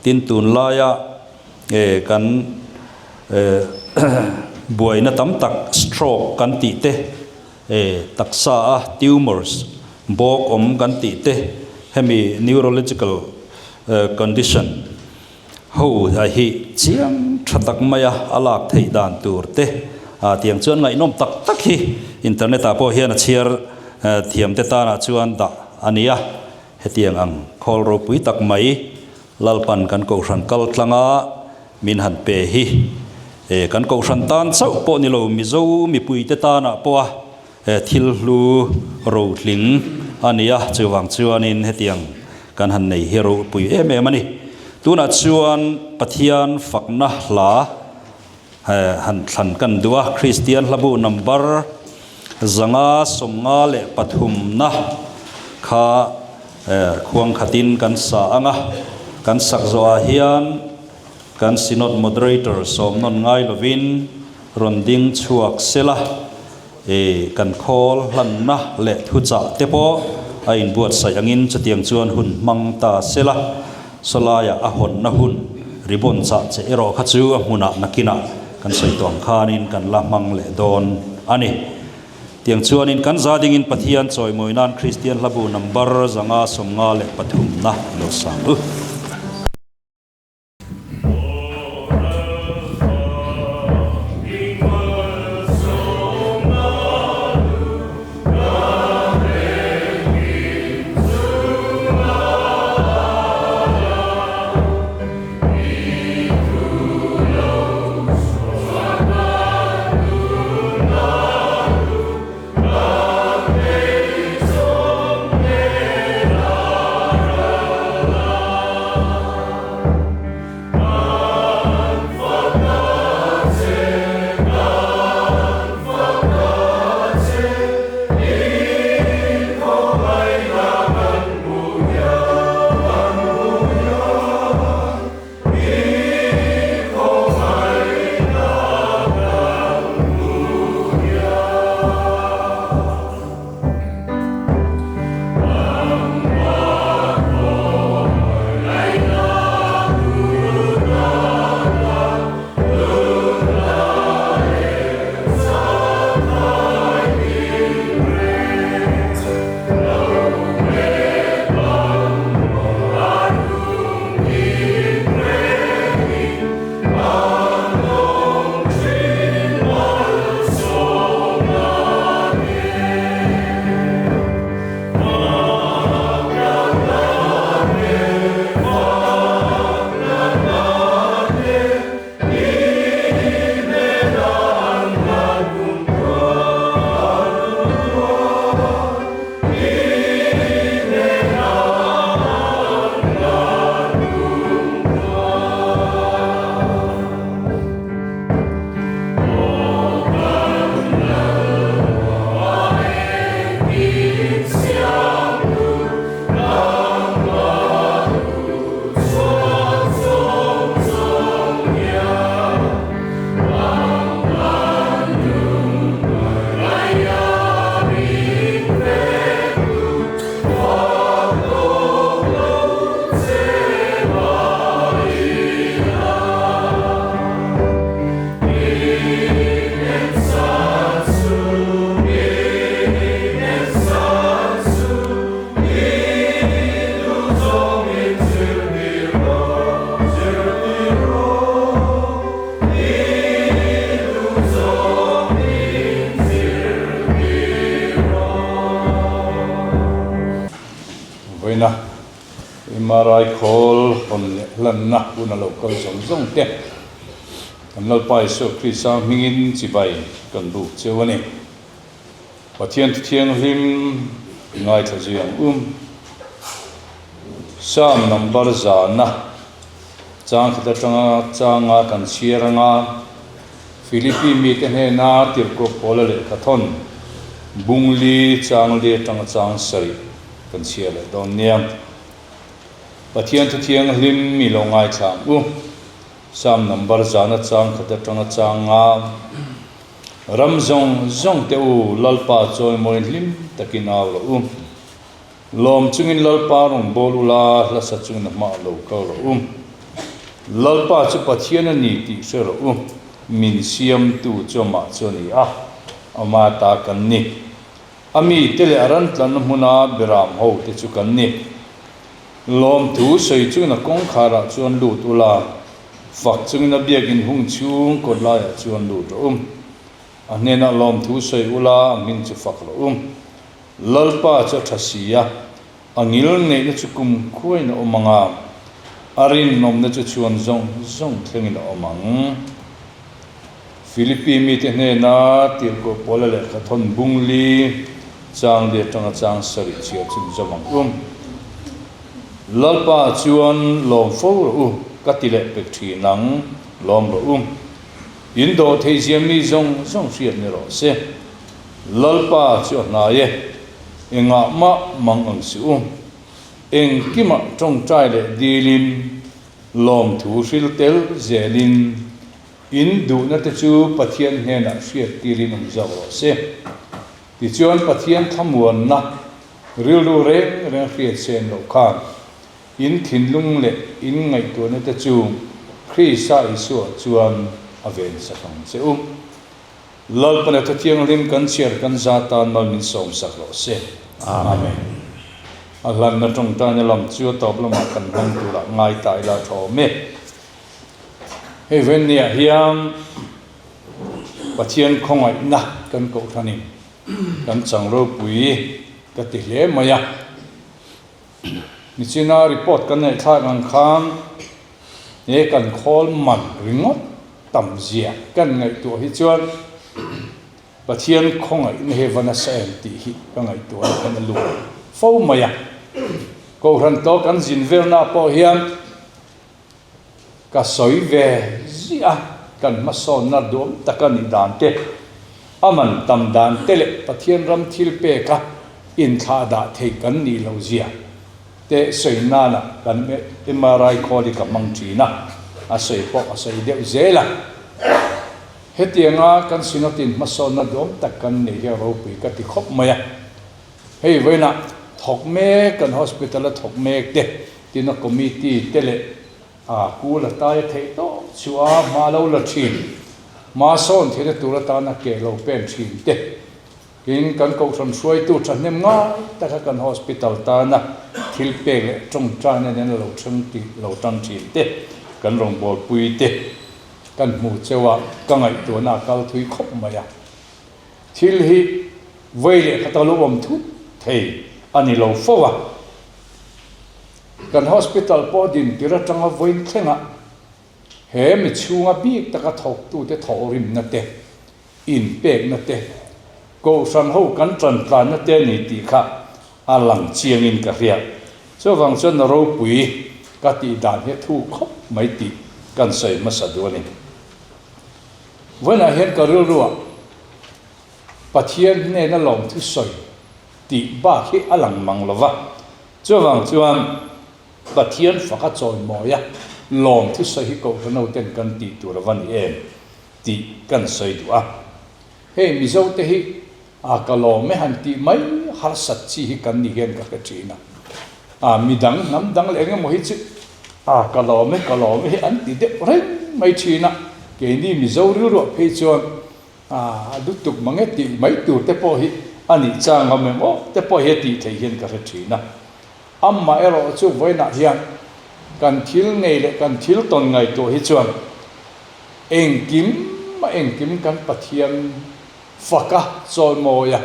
tin tunlaia kan buaina tam tak stroke. Hrawk kan tih te, taksa a tumors bawk awm kan tih te, hemi neurological condition ho hi chiang tha tak maia a lak theih dan tur te tiang chuan ngaihnawm tak tak hi internet ah pawh hian a chhiar thiam te tanah chuan dah a ni a, hetiang ang khawl ropui tak mai Lalpan kan kohhran kal tlanga min han pe hi kan kohhran tan chauh pawh ni lo Mizo mipuite tanah pawha thil hlu rotling a ni a, chuvang chuanin hetiang kan han nei hi ropui em em a ni. Tunah chuan Pathian fakna hla han thlan kan duh a, Kristian hlabu number 553 na kha khuang khatin kan sa ang a, kan sak zawhah hian kan Synod Moderator sawm nawn ngai lovin rawn ding chhuak sela, kan khawl hlanna leh thuchah te pawh a inbuatsaih angin chutiang chuan hun hmang ta sela, sawlaiah a hawnna hun ribbon chah che erawh kha chu a hmunah nakinah kan sawi tawh ang khanin kan la hmang leh dawn a ni. Tiang chuanin kan za dingin Pathian chawimawi nan Kristian hlabu number 553 na lo sang u. Vawiina MRI khawl hawn leh hlanna hun a lo kal zawng zawng te kan Lalpa Isua Krista hmingin chibai kan buk cheu a ni. Pathian Thianghlim ngaithla zui ang um. Psalm number zana chang khat atanga changa kan chhiar anga Philippi mite hnena tirhkoh Paula lehkha thawn bungli changli atanga chang sarih kan chhiar leh dawn nia. Pathian Thianghlim mi lo ngaithla ang u. Psalm number zana chang khat atanga changa Ram zawng zawng te u, Lalpa chawimawi hlim takin au rawh u. Lawm chungin Lalpa rawn bawl u la, hla sa chungin a hmah lo kal rawh u. Lalpa chu Pathian a ni tih hre rawh u, min siamtu chu amah chu a ni a. Ama ta kan ni. A mite leh a ran tlanna hmuna beram ho te chu kan ni. Lawmthu sawi chungin a kawngkharah chuan lut ula, fak chungin a biakin hung chhung kawt laiah chuan lut rawh u. A hnenah lawmthu sawi ula, a hming chu fak rawh u. Lalpa chu a tha si a, a ngil neihna chu kum khuaiin a awm ang a, a rinawmna chu chhuan zawng zawng thlengin a awm ang. Philippi mite hnena tirhkoh Paula lehkha thawn bung li chang li atanga chang sarih chhiar chhun zawm ang u. Lalpa chuan lawm fo rawh u, ka ti leh pek thin ang, lawm rawh u. In dawh theihzia mi zawng zawng hriat ni rawh se. Lalpa chu a hnai e, engah mah mang ang si u. Engkimah tawngtai leh dilin, lawmthu hril tel zelin, in duhna te chu Pathian hnenah hriat tirin awm zawk rawh se. Tichuan Pathian thlamuanna rilru reng reng hriat sen loh khan In thinlung leh in ngaihtuahna te chu Krista Isua chuan a ven sak ang che u. Lalpana Thu Thianghlim kan chhiar kan za tan mal min sawm sak rawh se. Amen. A hlanna tawngtaina lam chu a tawp lamah kan hmang turah ngai ta ila tha awm e. Hei venniah hian Pathian khawngaihna kan kohhranin kan chang ropui ka ti hle mai a. Nichina report kan ngaihthlak ang khan he kan khawl man ringawt tam zia kan ngaihtuah hi chuan Pathian khawngaihna hi va nasa em tih hi ka ngaihtuah na khan a lut fo mai a. Kohhran tawh kan zin velna pawh hian Ka sawi ve ziah a, kan hmasawnna duam taka nih dan te, a man tam dan te leh Pathian ram thil peka inthlah dah thei kan nih loh zia te sawi nana kan MRI khawl hi ka hmang thin a, a sawi pawh ka sawi deuh zel a. Hetianga kan Synod-in hmasawnna duam tak kan neih hi a ropui ka ti khawp mai a. Hei vawiinah thawk mek kan hospital-a thawk mek te Tina committee te leh a kul a tai a theih tawp chu a hma lo la thin. Hma sawn theihna tur atana ke lo pen thin te. Tin, kan kohhran hruaitu thahnem ngai taka kan hospital tana thil pek leh tawngtaina nen a lo thleng tih lo tan thin te, kan rawngbawlpui te kan hmu cheu a, ka ngaihtuahna a kal thui khawp mai a. Thil hi vawi leh khat a lo awm thut thei a ni lo fo a. Kan hospital pawh din tir atanga vawiin thlengah he mi chhunga bik taka thawktute thawhrimna te, inpekna te, kohhran ho kan tantlanna te a ni tih kha a lang chiangin ka hria. Chuvang chuan na ropui ka tih dan hi a thu khawp mai tih kan sawi hmasa duh a ni. Vawiinah hian ka rilruah Pathian hnena lawmthu sawi tih bak hi a lang mang lo va. Chuvang chuan Pathian faka chawimawi a, lawm thusawi hi Kohhran hoten kan tih tur a va ni em tih kan sawi duh a. Hei Mizo te hi a ka lawm e han tih mai harsat chi hi kan ni hian ka hre thin a. A midang hnam dang leh engemaw hi chu a ka lawm e ka lawm e hi an ti deuh reng mai thin a. Keini Mizo rilruah phei chuan A lutuk mang e tih mai tur te pawh hi a nih chang awm em aw te pawh hi a tih theih hian ka hre thin a. Amah erawh chu vawiinah hian kan thil ngei leh kan thil tawn ngaihtuah hi chuan engkim a engkim kan Pathian faka chawimawi a,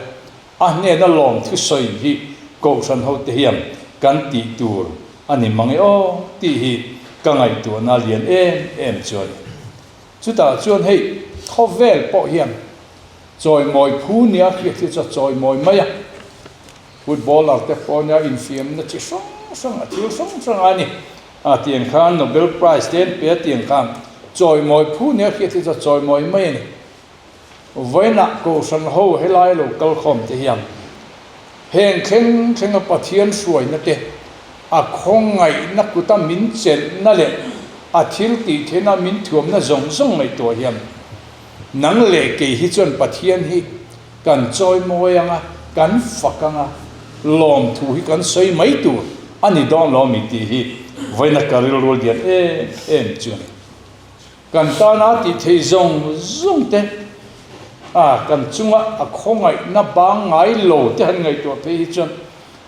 a hnena lawm thusawi hi Kohhran hote hian kan tih tur a ni mang e aw tih hi ka ngaihtuahna lian em em chu a ni. Chutah chuan hei khawvel pawh hian chawimawi phu nia hriat hi chu a chawimawi mai a, footballer te pawh nia infiamna chi hrang hrang a thil hrang hrang a ni a tiang khan Nobel Prize te an pe a tiang khan chawimawi phu nia hriat hi chu a chawimawi mai a ni. Vawiinah Kohhran ho helai lo kalkhawm te hian heng thleng thlenga Pathian hruaina te, a khawngaihna kuta min chelhna leh a thil tih theihna min thuamna zawng zawng ngaihtuah hian nang leh kei hi chuan Pathian hi kan chawimawi ang a, kan fak ang a, lawmthu hi kan sawi mai tur a ni dawn lo mi tih hi vawiina ka rilru lian em em chu a ni. Kan tana tih theih zawng zawng te. Kan chunga a khawngaihna bang ngai lo te han ngaihtuah phei hi chuan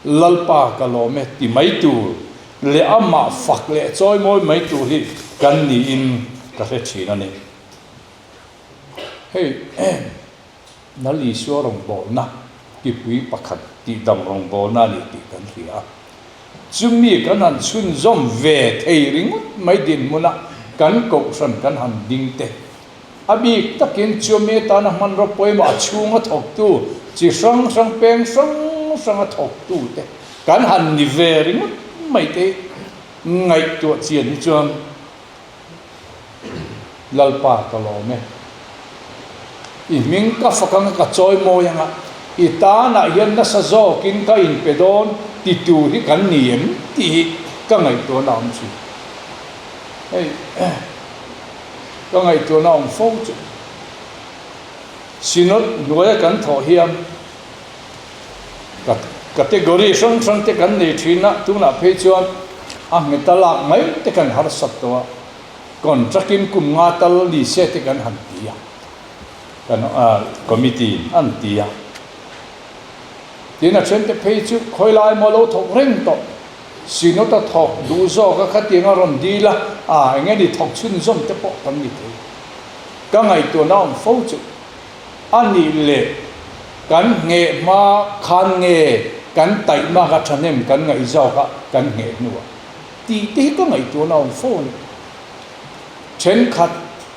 Lalpa ka lawm e ti mai tur leh amah fak leh chawimawi mai tur hi kan niin ka hre thin a ni. Hei Lal Isua rawngbawlna kipui pakhat tihdam rawngbawlna a ni tih kan hria a. Chumi kan han chhunzawm ve thei ringawt mai dinhmuna kan kohhran kan han ding te. A bik takin chumi atana hmanraw pawimawh a chhunga thawktu chi hrang hrang peng hrang hranga thawktu te kan han ni ve ringawt mai te ngaihtuah chian hi chuan Lalpa ka lawm e. I hming ka fak anga ka chawi mawi anga i tanah hian nasa zawkin ka inpe dawn ti tur hi kan ni em tih hi ka ngaihtuahna awm thin. Hei ka ngaihtuahna awm fo chu Synod hnuaia kan thawh hian Category hrang hrang te kan nei thin a, tunah phei chuan a ngheta lak mai te kan harsat tawh a, contract in kum nga tal ni se te kan han ti a, kan committee in an ti a. Tin a then te phei chu khawilai emaw lo thawk reng tawh, Synod a thawk duh zawk a khatiang a rawn dil a, a eng nge ni thawk chhunzawm te pawh kan ni thei. Ka ngaihtuahna awm fo chu. A nih leh kan ngheh hma khan nge kan taihmak a thahnem kan ngaih zawk a kan ngheh hnuah tih te hi ka ngaihtuahna awm fo a ni. Thenkhat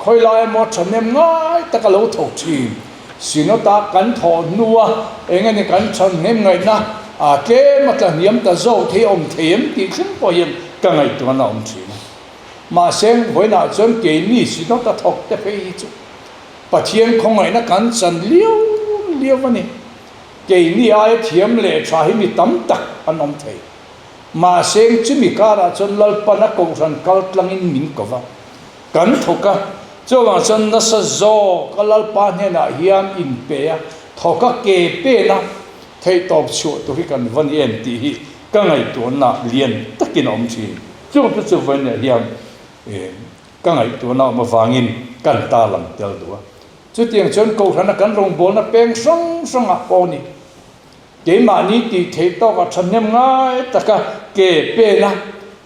khawilai emaw thahnem ngai tak a lo thawk thin. Synod-a kan thawh hnua eng nge ni kan thahnem ngaihna a tlem a tlahniam ta zawk thei awm thei em tih thleng pawh hian ka ngaihtuahna awm thin a. Mahse vawiinah chuan keini Synod-a thawk te phei hi chu Pathian khawngaihna kan chan liau liau a ni. Keini aia thiam leh tha hi mi tam tak an awm thei. Mahse, chumi karah chuan Lalpan a kohhran kal tlangin min ko va, kan thawk a. Chuvang chuan nasa zawk a Lalpa hnenah hian inpe a, thawk a ke pen a, theihtawp chhuah tur hi kan va ni em tih hi ka ngaihtuahna lian takin a awm thin. Chung te chu vawiinah hian Ka ngaihtuahna awm avangin kan ta lang tel duh a. Chutiang chuan Kohhrana kan rawngbawlna peng hrang hrangah pawh ni. Keimahni tih theih tawkah thahnem ngai taka ke pen a,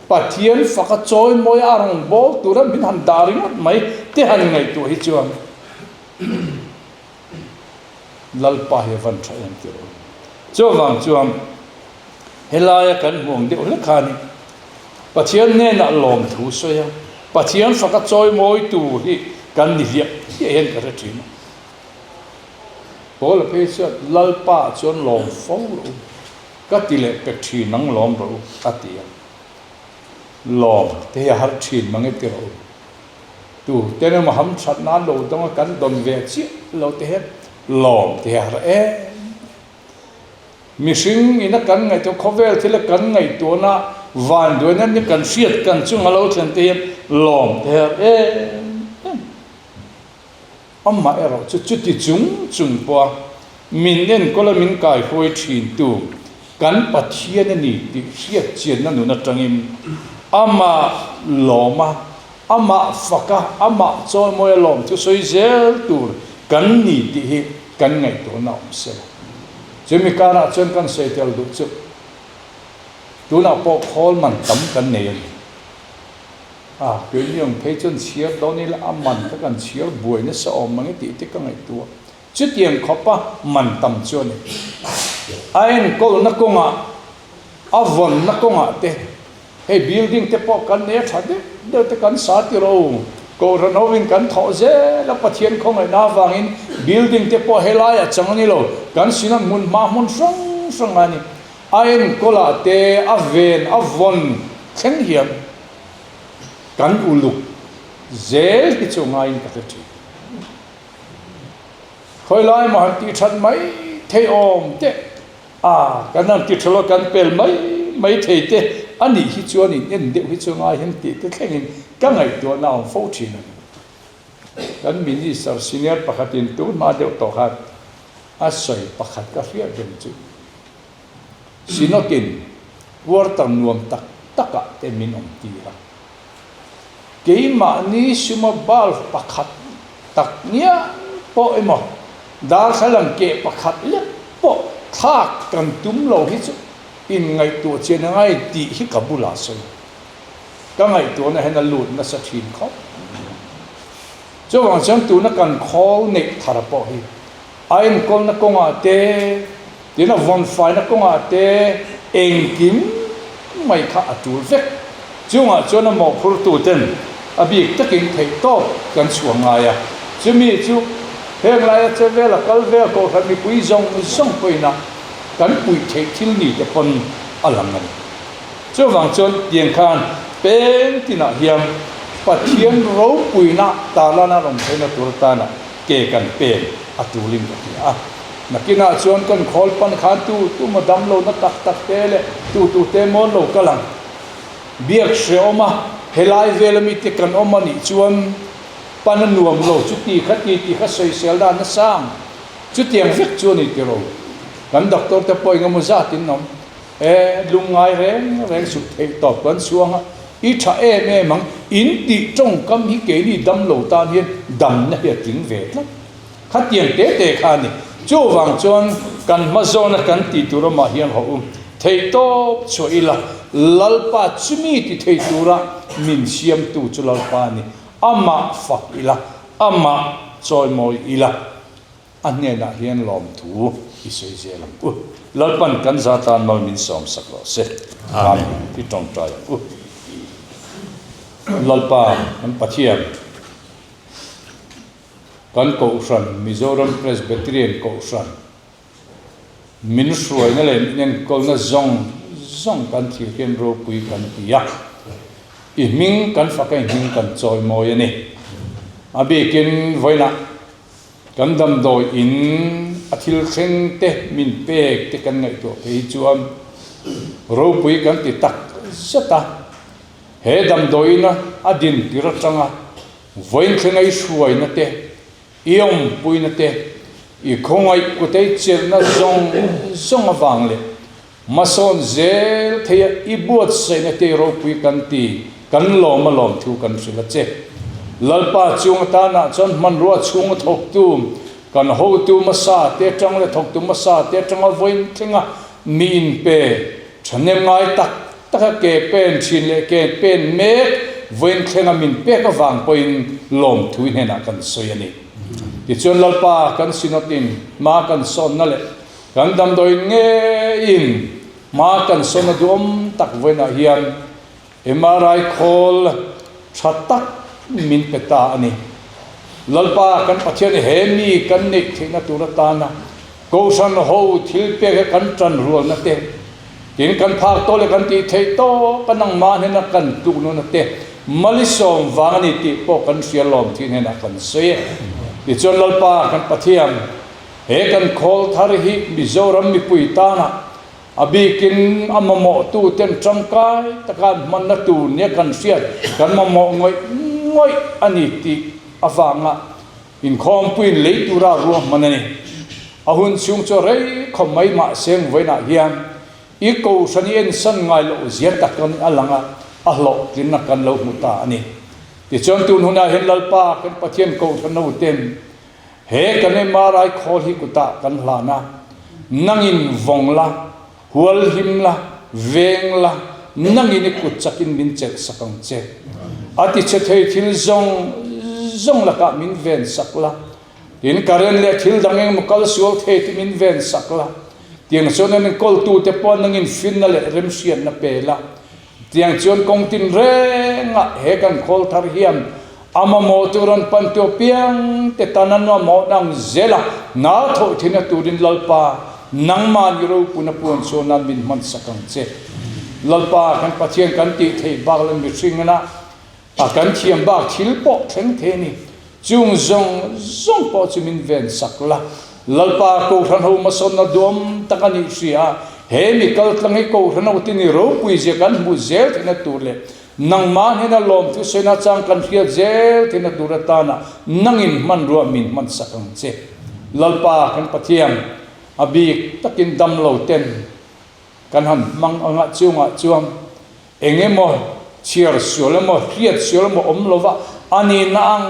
Pathian faka chawimawi a rawngbâwl tura min han dah ringawt mai te han ngaihtuah hi chuan Lalpa hi a van tha em tih rawh. Chuvang chuan helaia kan hmu ang deuh hlek kha a ni. Pathian hnenah lawmthu sawi a, Pathian faka chawimawi tur hi kan ni hliah hliah hian ka hre thin a. Paula phei chuan, Lalpa chuan lawm fo rawh u, ka ti leh pek thin ang lawm rawh u, a ti a. Lawm te hi a har thin mang e ti rawh u. Tu ten emaw hamthat nan lo dawng a kan dawn ve chiah lo te hian lawm te hi a har em. Mihring ina kan ngaihtuah, khawvel thila kan ngaihtuahna vanduaina ni kan hriat kan chunga lo thlen te hian lawm te her em em. Amah erawh chu chuti chung chung pawha min enkawl a min kaihuai thintu kan Pathian a ni tih hriat chianna nun atangin amah lawma, amah faka, amah chawimawi a lawm chu sawi zel tur kan ni tih hi kan ngaihtuahna awm se la. Chumi karah chuan kan sawi tel duh chu tunah pawh khawl man tam kan nei a ni. A, keini ang phei chuan chhiar dawn ila a man kha kan chhiar buai nasa awm ang e tih te ka ngaihtuah. Chutiang khawpa man tam chu a ni. A enkawlna kawngah, a vawnna kawngah te Hei building te pawh kan nei a tha deuh deuh te kan sa ti rawh u. Kohhran hovin kan thawh zel a Pathian khawngaihna avangin building te pawh helai a chang a ni lo. Kan sinah hmun hma hmun hrang hrang a ni. A enkawl ah te a ven a vawn thleng hian kan uluk zel hi chu ngaiin ka hre thin. Khawilai emaw han tih that mai thei awm teh. A, kan han ti tha lo, kan pel mai mai thei te a nih hi chuan in en deuh hi chu ngai hian tih te thlengin ka ngaihtuahna a awm fo thin a ni. Kan Minister senior pakhatin tun hma deuh tawh khan a sawi pakhat ka hriat reng chu Synod-in quarter nuam tak takah te min awm tir a. Keimahni suma bulb pakhat tak ngial pawh emaw. Darthlalang keh pakhat lek pawh thlak kan tum lo hi chu inngaihtuah chian a ngai tih hi ka bulah sawi. Ka ngaihtuahna hian a lut nasa thin khawp. Chuvang chuan tuna kan khawl neih thar pawh hi a enkawlna kawngah te, tin a vawnfaina kawngah te engkim mai kha a tul vek. Chungah chuan a mawhphurtu ten a bik takin theihtawp kan chhuah ngai a, chumi chu heng laia che vel a kal vel kohhran mipui zawng zawng pawhin a kan puih theih thil ni te pawn a lang a ni. Chuvang chuan tiang khan peng tinah hian Pathian ropuina tarlana rawn theihna tur atana ke kan pen a tulin ka hria a. Nakinah chuan kan khawl pan khan tu tu maw damlohna tak tak te leh tu tu te maw an lo kal ang. Biak hrehawm a, helai vel ami te kan awm a nih chuan pan a nuam lo chuti kha ti ti kha sawisel dan nasa ang. Chutiang vek chu a ni tiro. Kan doctor te pawh engemaw zat in awm. E, lungngai reng reng suk theih tawp kan chhuang a, i tha em em ang, in tih tawngkam hi keini dam lo tan hian damna hi a tling ve tlat. Khatiang te te kha a ni. Chuvang chuan kan hma zawna kan tih tur awmah hian hawh u, theih tawp chhuah ila, Lalpa chumi ti thei tura min siamtu chu Lalpa a ni. Amah fak ila, amah chawimawi ila. A hnenah hian lawmthu i sawi zel ang u. Lalpan kan za tan mal min sawm sak rawh se. Amen. I tawngtai ang u. Lalpa kan Pathian, kan Kohhran, Mizoram Presbyterian Kohhran, min hruaina leh min enkawlna zawng zawng kan thlir hian ropui kan ti a. I hming kan fak a, i hming kan chawimawi a ni. A bikin vawiinah Kan damdawi in a thil thleng te min pek te kan ngaihtuah phei hi chuan ropui kan ti tak zet a. He damdawi ina a din tir atanga vawiin thlenga i hruaina te, i awmpuina te, i khawngaih kutei chelhna zawng zawng avang leh Hmasawn zel theia i buatsaihna te ropui kan ti, kan lawm a lawm thu kan hrilh a che. Lalpa chung atanah chuan hmanrua chhunga thawktu, kan hotu hmasa te atang leh thawktu hmasa te atanga vawiin thlenga mi inpe thahnem ngai tak taka ke pen thin leh ke pen mek vawiin thlenga min pek avang pawhin lawmthu hnenah kan sawi a ni. Tichuan Lalpa kan Synod-in hma kan sawnna leh Kan damdawiin ngeiin hma kan sawn a duhawm tak vawiinah hian MRI khawl tha tak min pe ta a ni. Lalpa kan Pathian he mi kan neih theihna tur atana Kohhran ho thil pek hi kan tan rualna te, tin kan phak tawh leh kan tih theih tawp a nangmah hnena kan tluknuna te malisawm vang a ni tih pawh kan hria lawm thin hnenah kan sawi e. Tichuan Lalpa kan Pathian He kan khawl thar hi Mizoram mipui tana a bikin a mamawhtu ten tangkai taka an hmanna tur nia kan hriat kan mamawh ngawih ngawih a ni tih avanga inkhawmpuiin lei tura ruahman a ni. A hun chhung chu a rei khawp mai mahse vawiinah hian i kohhran i ensan ngai loh zia takin a lang a, a hlawhtlinna kan lo hmu ta a ni. Tichuan tun hunah hian Lalpa kan Pathian kohhran hoten He kan MRI khawl hi kutah kan hlan a, nangin vawng la, hual him la, veng la, nangin i kut chakin min chelh sak ang che. A ti che thei thil zawng zawng lakah min ven sak la, tin current leh thil dang engemaw kal sual thei te min ven sak la, tiang chuan an enkawltute pawh nangin finna leh remhriatna pe la, Tiang chuan kawng tin rengah he kan khawl thar hian a mamawh chu rawn pan tu apiang te tan a nuamawh nang zel a, hna thawh thin a turin Lalpa nangmah ni ropuna puan chhuah nan min hman sak ang che. Lalpa kan Pathian kan tih theih bak leh mihring ina a kan thiam bak thil pawh thleng thei a ni. Chung zawng zawng pawh chu min ven sak la. Lalpa Kohhran ho hmasawnna duam tak a nih hria a, he mi kaltlang hi Kohhran ho te ni ropui zia kan hmuh zel theihna tur leh nangmah hnena lawmthu sawiina chang kan hriat zel theihna tur atana nangin hmanrua min hman sak ang che. Lalpa kan Pathian, a bik takin damlo ten kan han hmang anga chungah chuan Eng emaw chhiar sual emaw hriat sual emaw awm lova a nihna ang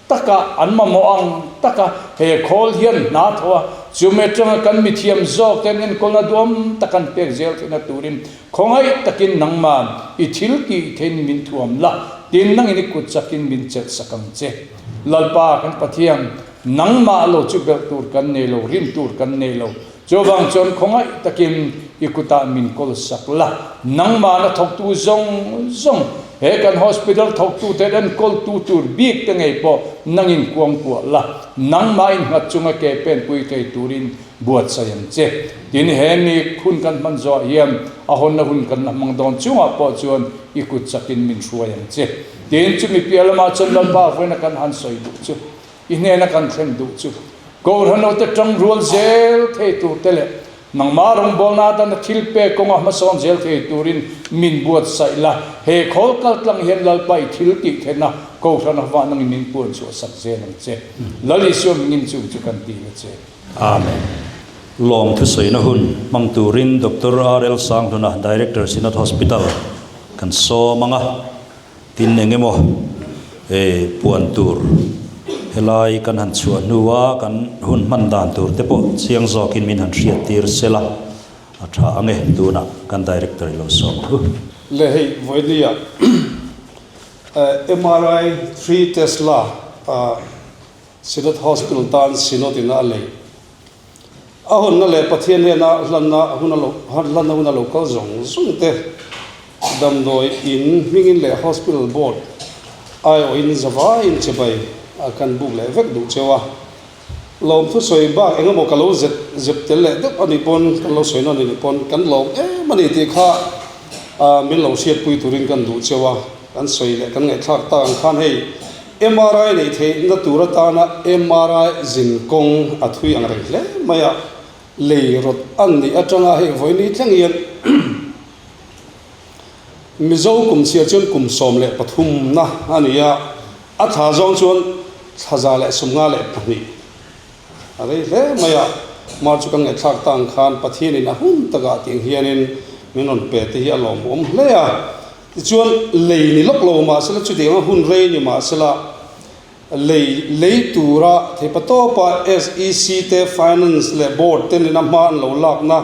taka an mamawh ang taka He khawl hian hna tho a, chumi atanga kan mithiam zawk ten enkawlna duam tak an pek zel theihna turin khawngaih takin nangman i thil tih theiin min thuam la, tin nangin i kut chakin min chelh sak ang che. Lalpa kan Pathian, nangmah lo chu belh tur kan nei lo, rin tur kan nei lo. Chuvang chuan khawngaih takin i kutah min kawl sak la, nangmahna thawktu zawng zawng, he kan hospital thawktute enkawltu tur bik te ngei pawh nangin kuangkuah la, nangmah innghat chunga ke penpui thei turin buatsaih ang che. Tin, he mi hun kan hman zawhah hian a hawnna hun kan la hmang dawn chungah pawh chuan i kut chakin min hruai ang che. Tin, chumi piah lamah chuan Lalpa vawiina kan han sawi duh chu. I hnena kan thlen duh chu Kohhranhote tangrual zel thei turte leh nangmah rawngbawlna atana thil pek kawnga hmasawn zel thei turin min buatsaih la. He khawl kaltlang hian Lalpa i thil tih theihna Kohhran hovah nangin min puan chhuah sak zel ang che. Lal Isua mingin chung chu kan dil a che. Amen. Lawm thusawiina hun hmang turin Doctor RL Sanghluna, Director Synod Hospital kan sawm ang a. Tin eng emaw eh puan tur helai kan han chhuah hnua kan hun hman dan tur te pawh chiang zawkin min han hriat tir sela a tha ang e tunah kan director i lo sawm thu. Le hei vawinia MRI three Tesla Synod Hospital tan Synod in a lei. A hawnna leh Pathian hnena hlanna hun a lo hlanna hun a lo kal zawng zawng te, damdawi in hmingin leh Hospital Board aiawhin zavaiin chibai a kan buk leh vek duh cheu a. Lawmthu sawi bak eng emaw ka lo zep zep tel leh deuh a nih pawn, kan lo sawi nawn a nih pawn kan lawm em a ni tih kha min lo hriatpui turin kan duh cheu a. Kan sawi leh kan ngaihthlak tak ang khan hei MRI neih theihna tur atana MRI zin kawng a thui ang reng hle mai a, lei rawt an nih atanga hei vawiini thleng hian Mizo kum chhiar chuan kum 13 na a ni a, a thla zawng chuan thla 152 a rei hle mai a, mar chu kan ngaihthlak ta ang khan Pathianin a hun takah tiang hianin min rawn pe te hi a lawmawm hle a. Tichuan, lei ni lawk lo mahsela chutianga hun rei ni mahsela lei lei tura theipatawpa SEC te, Finance leh Board te nena hma an lo lakna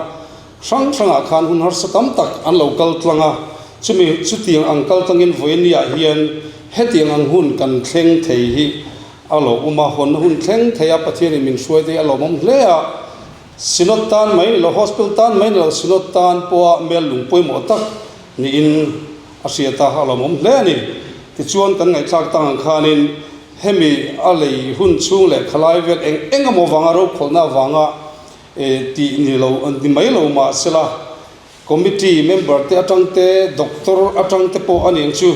hrang hrangah khan hun harsa tam tak an lo kal tlang a, chumi chutiang ang kal tlangin vawinia hian hetiang ang hun kan thleng thei hi a lo awm a, hawnna hun thleng thei a Pathianin min hruai te hi a lawmawm hle a. Synod tan mai ni lo, Hospital tan mai ni lo, Synod tan pawha mel lung pawimawh tak niin a hriat a, a lawmawm hle a ni. Tichuan kan ngaihthlak tang ang khanin hemi a lei hun chhung leh khalai vel eng eng emaw vanga rokhawlhna avanga tih ni lo ni mai lo mahsela Committee member te atang te, doctor atang te pawh a ni ang chu.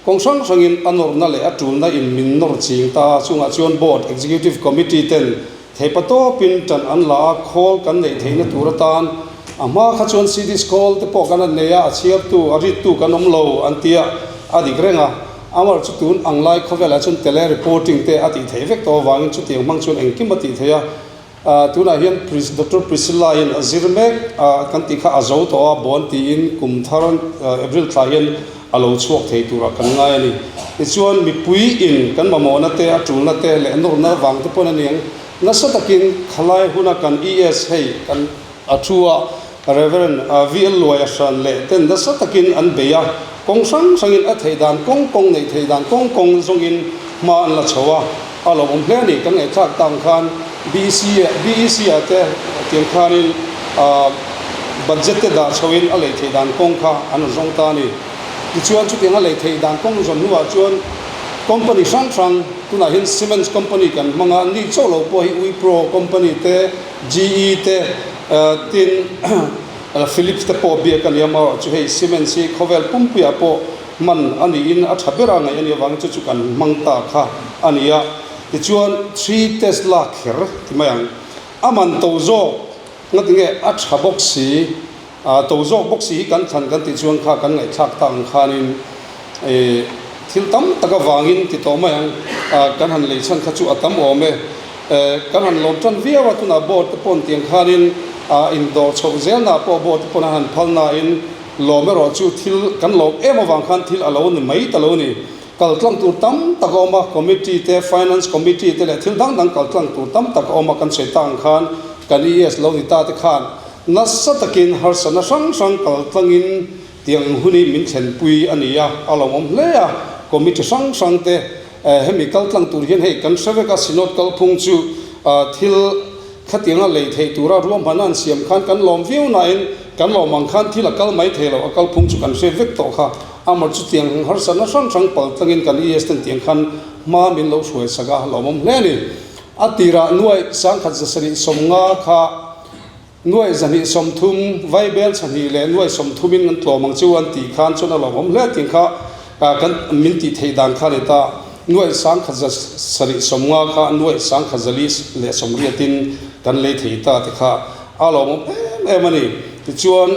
Kawng hrang hrangin a nawrna leh a tulna in min nawr ching ta. Chungah chuan Board, Executive Committee ten theipa tawpin tan an la a, khawl kan neih theihna tur atan a hma kha chuan CDs khawl te pawh kan han nei a, a chhiartu, a rittu kan awm lo an ti a, a dik reng a. Amar chu tun ang lai khawvelah chuan tele reporting te a tih theih vek tawh avangin chutiang hmang chuan engkim a tih theih a. Tunah hian Doctor Priscilla in a zir mek a, kan tih kha a zo tawh a, bawn tiin kum thar April thla hian a lo chhuak thei turah kan ngai a ni. Tichuan mipui in kan mamawhna te, a tulna te leh nawrna vang te pawn a ni ang. Nasa takin khalai huna kan ES hei kan a thu a, Rev. VL Luaia hran leh ten nasa takin an bei a, kawng hrang hrangin a theih dan kawng kawng neih theih dan kawng kawng zawngin hma an la chho a, a lo awm hle a ni. Kan ngaihthlak tang khan BEC BEC ah te tiang khanin budget te dah chhoin a lei theih dan kawng kha an rawn zawng ta a ni. Tichuan chutiang a lei theih dan kawng zawn hnuah chuan company hrang hrang tunah hian Siemens company kan hmang a, ni chauh lo pawh hi Wipro company te, GE te, Tin, Philips te pawh biak a ni a, amaherawh chu hei Siemens hi khawvel pumpuiah pawh hman a niin a tha ber a ngaih a nih avangin chu chu kan hmang ta kha a ni a. Tichuan, three Tesla kher ti mai ang, a man to zawk nga tinge a tha bawk si, to zawk bawk si hi kan thlan kan tih chuan kha kan ngaihthlak tak ang khanin thil tam tak avangin ti tawh mai ang, kan han lei chhan kha chu a tam awm e. Kan han lawm tan viau a, tunah board te pawn tiang khanin indawr chhoh zelnaah pawh board te pawn an han phal nain lawm erawh chu thil kan lawm em avang khan thil a lo ni mai ta lo ni. Kal tlang tur tam tak a awm a, committee te, finance committee te leh thil dang dang kal tlang tur tam tak a awm a, kan sawi tak ang khan kan ES lo ni ta te khan nasa takin harsatna hrang hrang kal tlangin tiang hun hi min thlenpui a ni a, a lawmawm hle a, committee hrang hrang te hemi kal tlang tur hian hei kan hre vek a, Synod kalphung chu thil Khatianga lei theih tura ruahman an siam khan kan lawm viau nain kan lawm ang khan thil a kal mai thei lo, a kalphung chu kan hre vek tawh kha. Amar chu tiang harsatna hrang hrang pal tlangin kan ES ten tiang khan hma min lo hruai sak a, lawmawm hle a ni. A tirah nuaih sangkhat zasarih sawmnga kha nuaih zahnih sawmthum, vaibel chahnih leh nuaih sawmthumin an tlawm ang chu an tih khan chuan a lawmawm hle tiang kha Kan min tih theih dan kha ni ta, nuaih sangkhat za sarih sawmnga kha nuaih sangkhat za li leh sawmriatin kan lei thei ta ti kha a lawmawm em em a ni. Tichuan,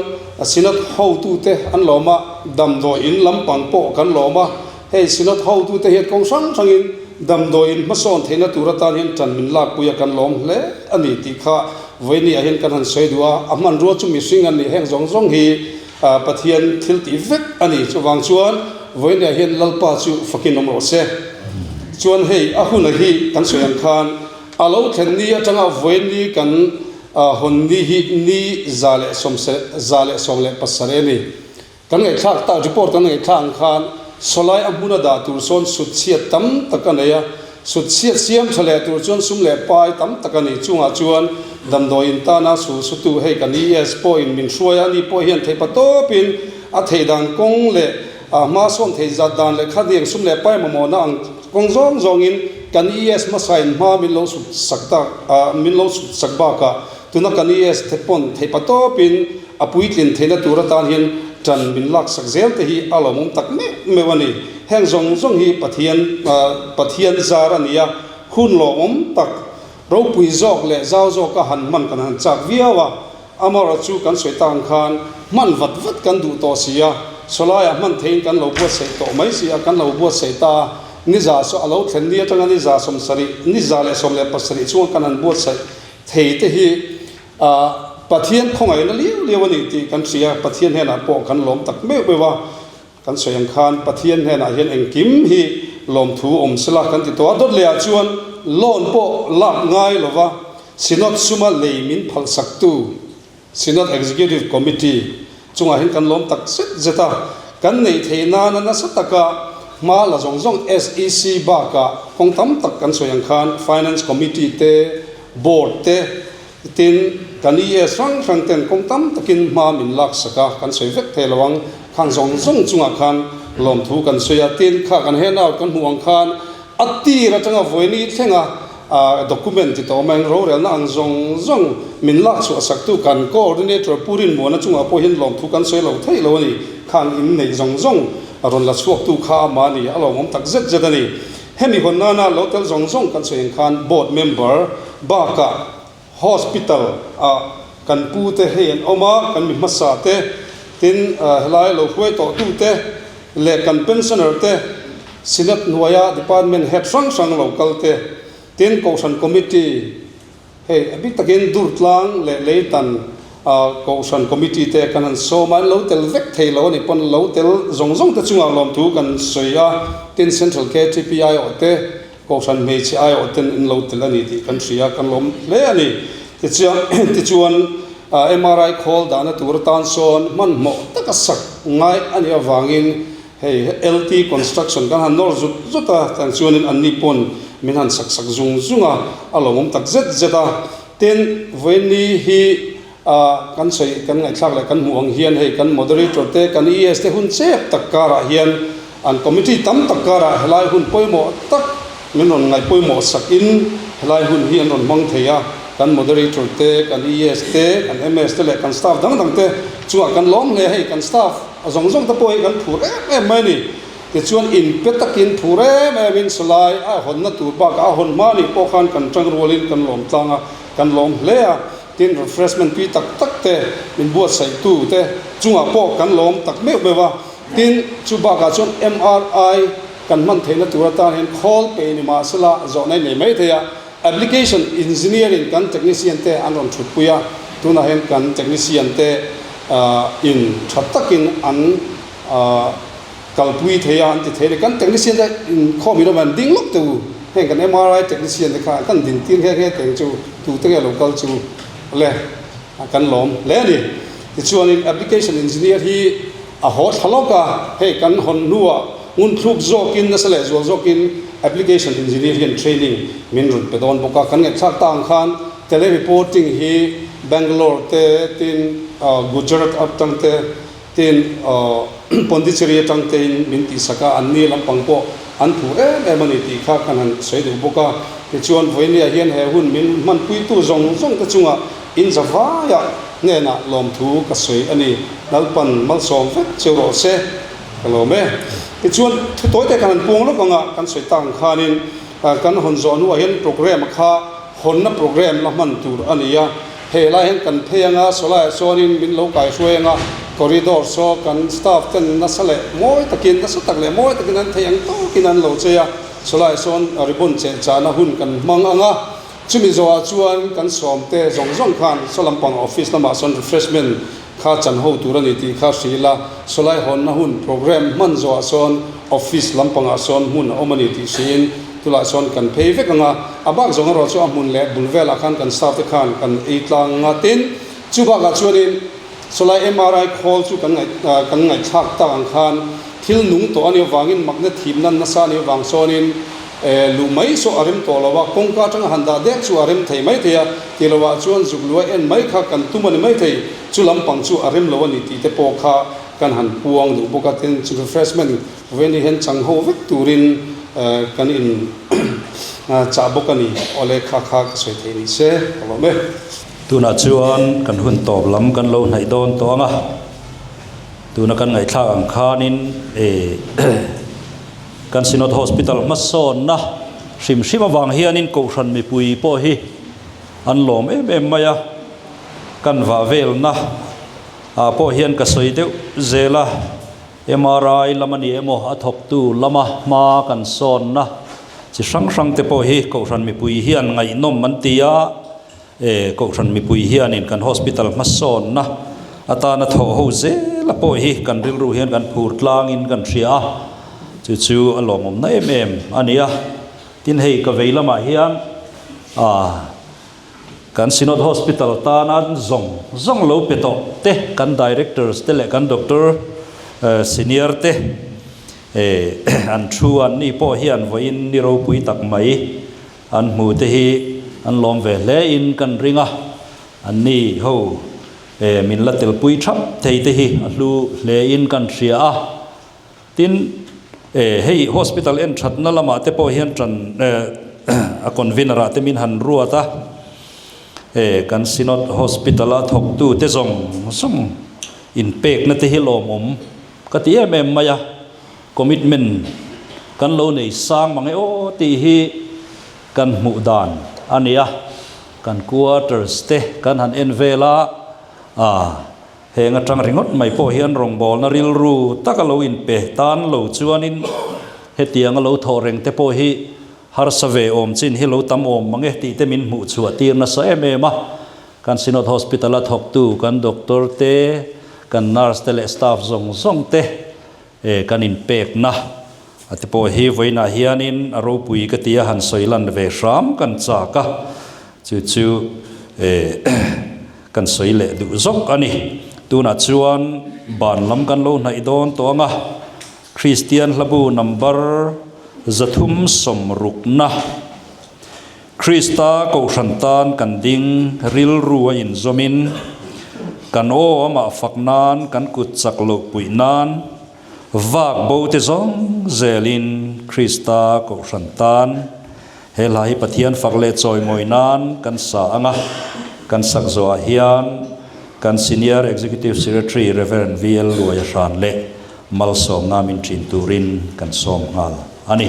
Synod hotute an lawm a, damdawi in lampang pawh kan lawm a, hei Synod hotute hian kawng hrang hrangin damdawi in hmasawn theihna tur atan hian ṭan min lakpui a kan lawm hle a ni tih kha vawinia hian kan han sawi duh a, a hmanrua chu mihring an nih heng zawng zawng hi Pathian thil tih vek a ni. Chuvang chuan vawiinah hian Lalpa chu fakin awm rawh se. Chuan hei a huna hi kan sawi ang khan a lo thlen ni atanga vawiin ni kan hawn ni hi ni 117 a ni. Kan ngaihthlak tak report kan ngaihthlak ang khan sawlai a hmuna dah tur sawn sutchhiat tam tak a nei a. Sut chhiat siam tha leh tur chuan sum leh pai tam tak a ni. Chungah chuan damdawiin tana sul sutu hei kan ES pawhin min hruai a, ani pawh hian theih patawpin a theih dan kawng leh a hma sawn theih zat dan leh khatiang sum leh pai mamawhna ang kawng zawng zawngin kan ES hmasain hma min lo sut sak tak min lo sut sak bakah tuna kan ES te pawn theih patawpin a puitlin theihna tur atan hian ṭan min laksak zel te hi a lawmawm tak meuh meuh a ni. Heng zawng zawng hi Pathian Pathian zar a ni a, hun lawmawm tak, ropui zawk leh zau zawka han hman kan han chak viau a, amaherawh chu kan sawi tak ang khan hman vat vat kan duh tawh si a, sawlaiah hman theiin kan lo buatsaih tawh mai si a, kan lo buatsaih ta a, ni za a lo thlen ni atanga ni 70, ni 117 chunga kan han buatsaih thei te hi Pathian khawngaihna liau liau a ni tih kan hria, Pathian hnenah pawh kan lawm tak meuh meuh a. Kan sawi ang khan Pathian hnenah hian engkim hi lawmthu awm sela kan ti tawh a, dawt lehah chuan loan pawh lak ngai lova Synod suma lei min phalsaktu Synod Executive Committee chungah hian kan lawm tak zet zet a, kan neih theih nana nasa taka hma la zawng zawng SEC bakah kawng tam tak kan sawi ang khan Finance Committee te, Board te, Tin, kan ES hrang hrang ten kawng tam takin hma min laksak a, kan sawi vek thei lo ang. Khang zawng zawng chungah khan lawmthu kan sawi a, tin, kha kan handout kan hmuh ang khan a tir atanga vawiini thlenga document ti tawh mai ang, rorelna ang zawng zawng min lak chhuah saktu kan coordinator Pu Rinmuana chungah pawh hian lawmthu kan sawi lo theih lo a ni. Khang in neih zawng zawng rawn la chhuaktu kha amah a ni, a lawmawm tak zet zet a ni. Hemi hawn nana lo tel zawng zawng kan sawi ang khan board member bakah hospital ah kan pu te hei an awm a, kan mi hmasa te, tin helai lo hruai tawh tu te leh kan pensioner te, Synod hnuaia department head hrang hrang lo kal te, tin kohhran committee, Hei, a bik takin Durtlang leh Leitan Kohhran Committee te kan han sawm a, an lo tel vek thei lo a nih pawn lo tel zawng zawng te chungah lawmthu kan sawi a, tin Central KTP aiawh te, Kohhran hmeichhe aiawh ten an lo tel a ni tih kan hria, kan lawm hle a ni. Tichuan, tichuan MRI khawl dahna tur atan sawn hmanhmawh taka sak ngai a nih avangin Hei LT Construction kan han nawr zut zut a, tiang chuanin anni pawn min han sak sak zung zung a, a lawmawm tak zet zet a. Tin, vawiinni hi ah kan sawi kan ngaihthlak leh kan hmuh ang hian hei kan moderator te, kan ES te hun chep tak karah hian an committee tam tak karah helai hun pawimawh tak min rawn ngaih pawimawh sakin helai hun hi an rawn hmang thei a. Kan moderator te, kan ES te, kan MS te leh kan staff dang dang te chungah kan lawm hle a, hei kan staff A zawng zawng te pawh hi kan phur em em mai a ni. Tichuan inpe takin phur em em in salai a hawnna tur bakah a hawn hma nih pawh khan kan tang rualin kan lawm tlang a, kan lawm hle a. Tin, refreshment tui tak tak te min buatsaihtu te chungah pawh kan lawm tak meuh meuh a. Tin, chu bakah chuan MRI kan hman theihna tur atan hian khawl pe ni mahsela zawhna i nei mai thei a. Application Engineering kan technician te an rawn thutpui a, tunah hian kan technician te in tha takin an. kalpui thei a an ti thei a ni. Kan technician te inkhawm in awm an ding lawk teh u. Heng kan MRI technician te kha kan din tir nghe nghe teng chu tute nge lo kal chu le kan lawm hle a ni. Tichuanin application engineer hi a haw thla lawk a, hei kan hawn hnuah ngun thluk zawkin nasa leh zual zawkin application engineer hian training min rawn pe dawn bawk a. Kan ngaihthlak ta ang khan tele reporting hi Bangalore te tin Gujarat atang te Tin, Pondicherry atang tein min tihsak a, anni lampang pawh an phur em em a ni tih kha kan han sawi duh bawk a. Tichuan, vawinia hian he hun min hmanpuitu zawng zawng te chungah in za vaiah hnenah lawmthu ka sawi a ni. Lalpan malsawm vek cheu rawh se, ka lawm e. Tichuan, thu tawi te kan han puang lawk ang a, kan sawi tak ang khanin kan hawn zawh hnuah hian programme kha hawnna programme la hman tur a ni a. Hei lai hian kan phei anga sawlaiah chuanin min lo kaihruai anga corridor saw kan staff ten nasa leh mawi takin nasa tak leh mawi takin an theih ang tawkin an lo chei a, sawlaiah sawn ribbon chehchahna hun kan hmang anga chumi zawhah chuan kan sawmte zawng zawng khan saw lampang office lamah sawn refreshment kha chan ho tur a ni tih kha hrilh a, sawlai hawnna hun programme hman zawhah sawn office lampangah sawn hmun a awm a ni tih hriin tulaiah sawn kan phei vek ang a, a bak zawng erawh chu a hmun leh bul velah khan kan staff te khan kan ei tlang ang a, tin chu bakah chuanin sawlai MRI khawl chu kan ngaih kan ngaihthlak tak ang khan thil nung tawh a nih avangin makna thimna nasa a nih avang sawnin Luh mai saw a rem tawh lo a, kawngka atanga han dah dek chu a rem thei mai thei a, ti lo ah chuan zuk luai en mai kha kan tum a ni mai thei, chu lampang chu a rem lo a ni tih te pawh kha kan han puang duh bawk a, tin chu refreshment veni hian chang ho vek turin kan in chah bawk a ni, awle kha kha ka sawi thei ni se ka lawm e. Tunah chuan kan hun tawp lam kan lo hnaih dawn tawh ang a, tuna kan ngaihthlak ang khanin Kan Synod Hospital hmasawnna hrim hrim avang hianin Kohhran mipui pawh hi an lawm em em mai a, kan vah velna ah pawh hian ka sawi deuh zel a, MRI lam a ni emaw a thawktu lama hma kan sawnna chi hrang hrang te pawh hi Kohhran mipui hian ngaihnawm an ti a, e Kohhran mipui hianin kan hospital hmasawnna atana thawh ho zela pawh hi kan rilru hian kan phur tlangin kan hria a, chu chu a lawmawmna em em a ni a. Tin hei ka vei lamah hian ah kan Synod Hospital tana zawng zawng lo pe tawh te kan Directors te leh kan Doctor Senior te e an thu an ni pawh hian vawiin ni ropui tak mai An hmu te hi an lawm ve hle in kan ring a, an ni ho e min la telpui thap thei te hi a hlu hle in kan hria a. Tin, e hei hospital en thatna lamah te pawh hian tan e a convener ah te min han ruat a, e kan Synod Hospital a thawktu te zawng zawng inpekna te hi lawmawm ka ti em em mai a. Commitment kan lo nei sang mang e aw tih hi kan hmuh dan a ni a, kan quarters te kan han en vel a, ah heng atang ringawt mai pawh hian rawngbawlna rilru taka lo inpe tan lo chuanin hetianga lo thawh reng te pawh hi harsa ve awm chin hi lo tam awm mang e tih te min hmuh chhuah tir nasa em em a. Kan Synod Hospital a thawktu kan doctor te, kan nurse te leh staff zawng zawng te E kan inpekna a te pawh hi vawiinah hianin a ropui ka ti a, han sawi lan ve hram kan chak a, chu chu e kan sawi leh duh zawk a ni. Tunah chuan ban lam kan lo hnaih dawn tawh ang a, Kristian hlabu number 360na Krista Kohhran tan kan ding rilru a inzawmin, kan aw amah fak nan, kan kut chak loh puih nan, vak bo te zawng zelin Krista Kohhran tan he hla hi Pathian fak leh chawimawi nan kan sa ang a, kan sak zawhah hian kan Senior Executive Secretary Rev. VL Luaia hran leh Malsawmna min ṭin turin kan sawm nghal a ni.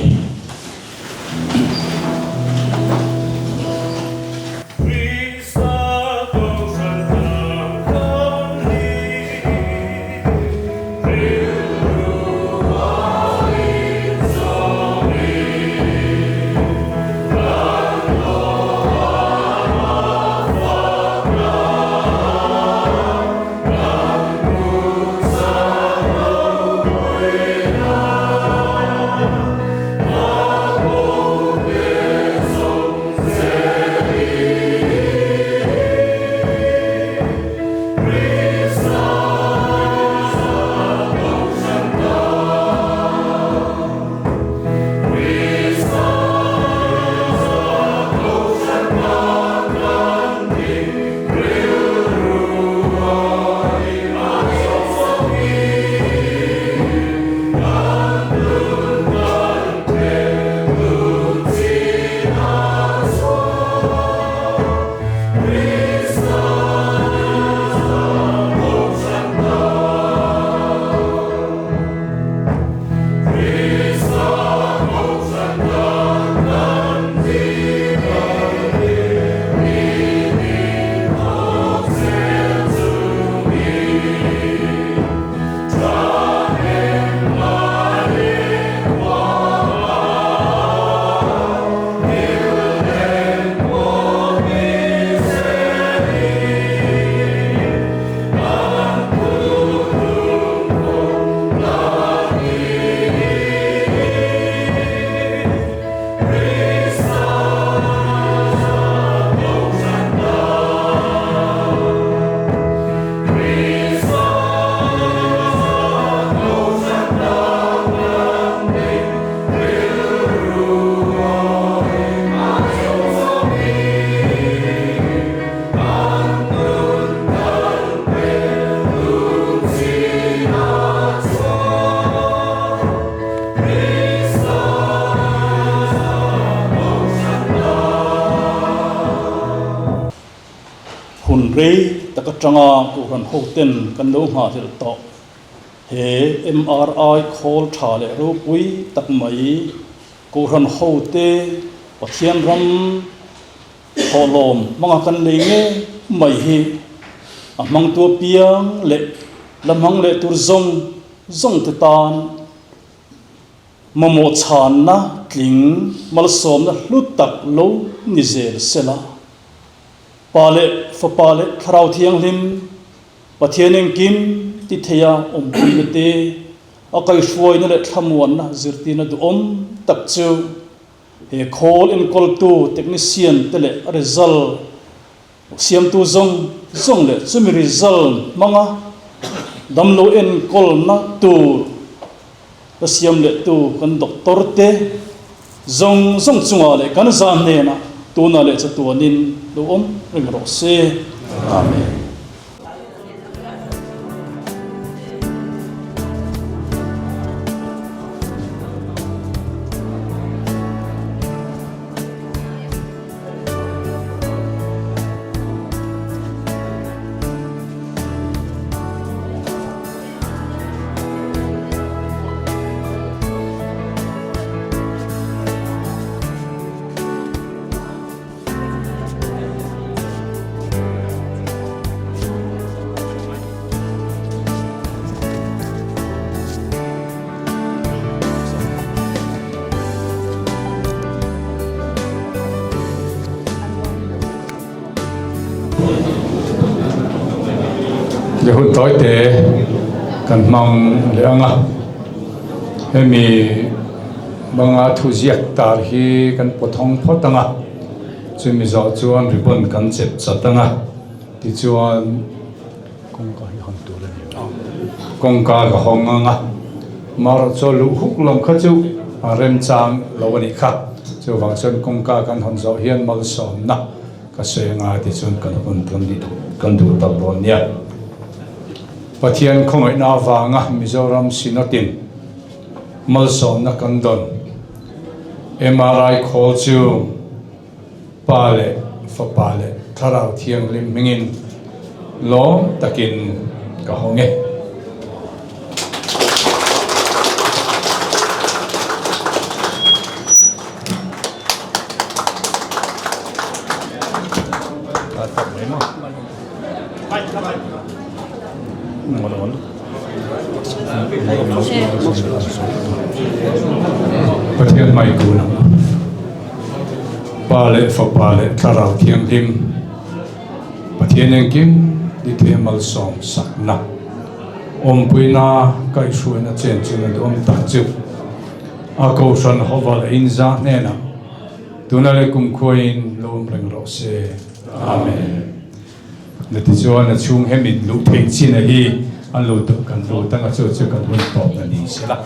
rei tak atanga Kohhran hoten kan lo nghahhlelh tawh he MRI khawl tha leh ropui tak mai Kohhran hote Pathian ram thawhlawm hmanga kan lei ngei mai hi a hmangtu apiang leh la hmang leh tur zawng zawng te tan Mamawh chhanna tling malsawmna hlu tak lo ni zel sela. Pa leh Fapa leh Thlarau Thianghlim, Pathian engkim ti theia awmpuina te, a kaihruaina leh thlamuanna zirtirna duhawm tak chu he khawl enkawltu technician te leh a result siamtu zawng zawng leh chumi result hmanga damlo enkawlna tur Ka siam lehtu kan doctor te zawng zawng chungah leh kan zan hnenah tunah leh chatuanin lo awm reng rawh se. Amen. Leh hun tawi te kan hmang leh ang a, hemi banga thu ziak tar hi kan pawt hawng phawt ang a, chumi zawh chuan ribbon kan chep chat ang a, tichuan kawngka hi hawn tur a ni lo, kawngka ka hawng ang a, marawh chuan luh huk lam kha chu a remchang lo a nih kha, chuvang chuan kawngka kan hawn zawh hian malsawmna. Ka sawi anga tichuan kan hun kan ni duh kan duh tak dawn nia. Pathian khawngaihna avanga Mizoram Synod-in malsawmna kan dawn. MRI khawl chu Pa leh Fapa leh Thlarau Thianghlim hmingin lawm takin ka hawng e. Pathian hmai kun ang. Pa leh Fapa leh Thlarau Thianghlim Pathian engkim ni thei malsawm sakna awmpuina kaihhruaina chen chu na duhawm tak chu. A Kohhran Hova leh Inza hnenah tuna leh kumkhuain lo awm reng rawh se. Amen. Na tichuan a chhung hemi luh theih chin a hi an lo duh kan lut anga chu chu kan hun tawp na ni sela.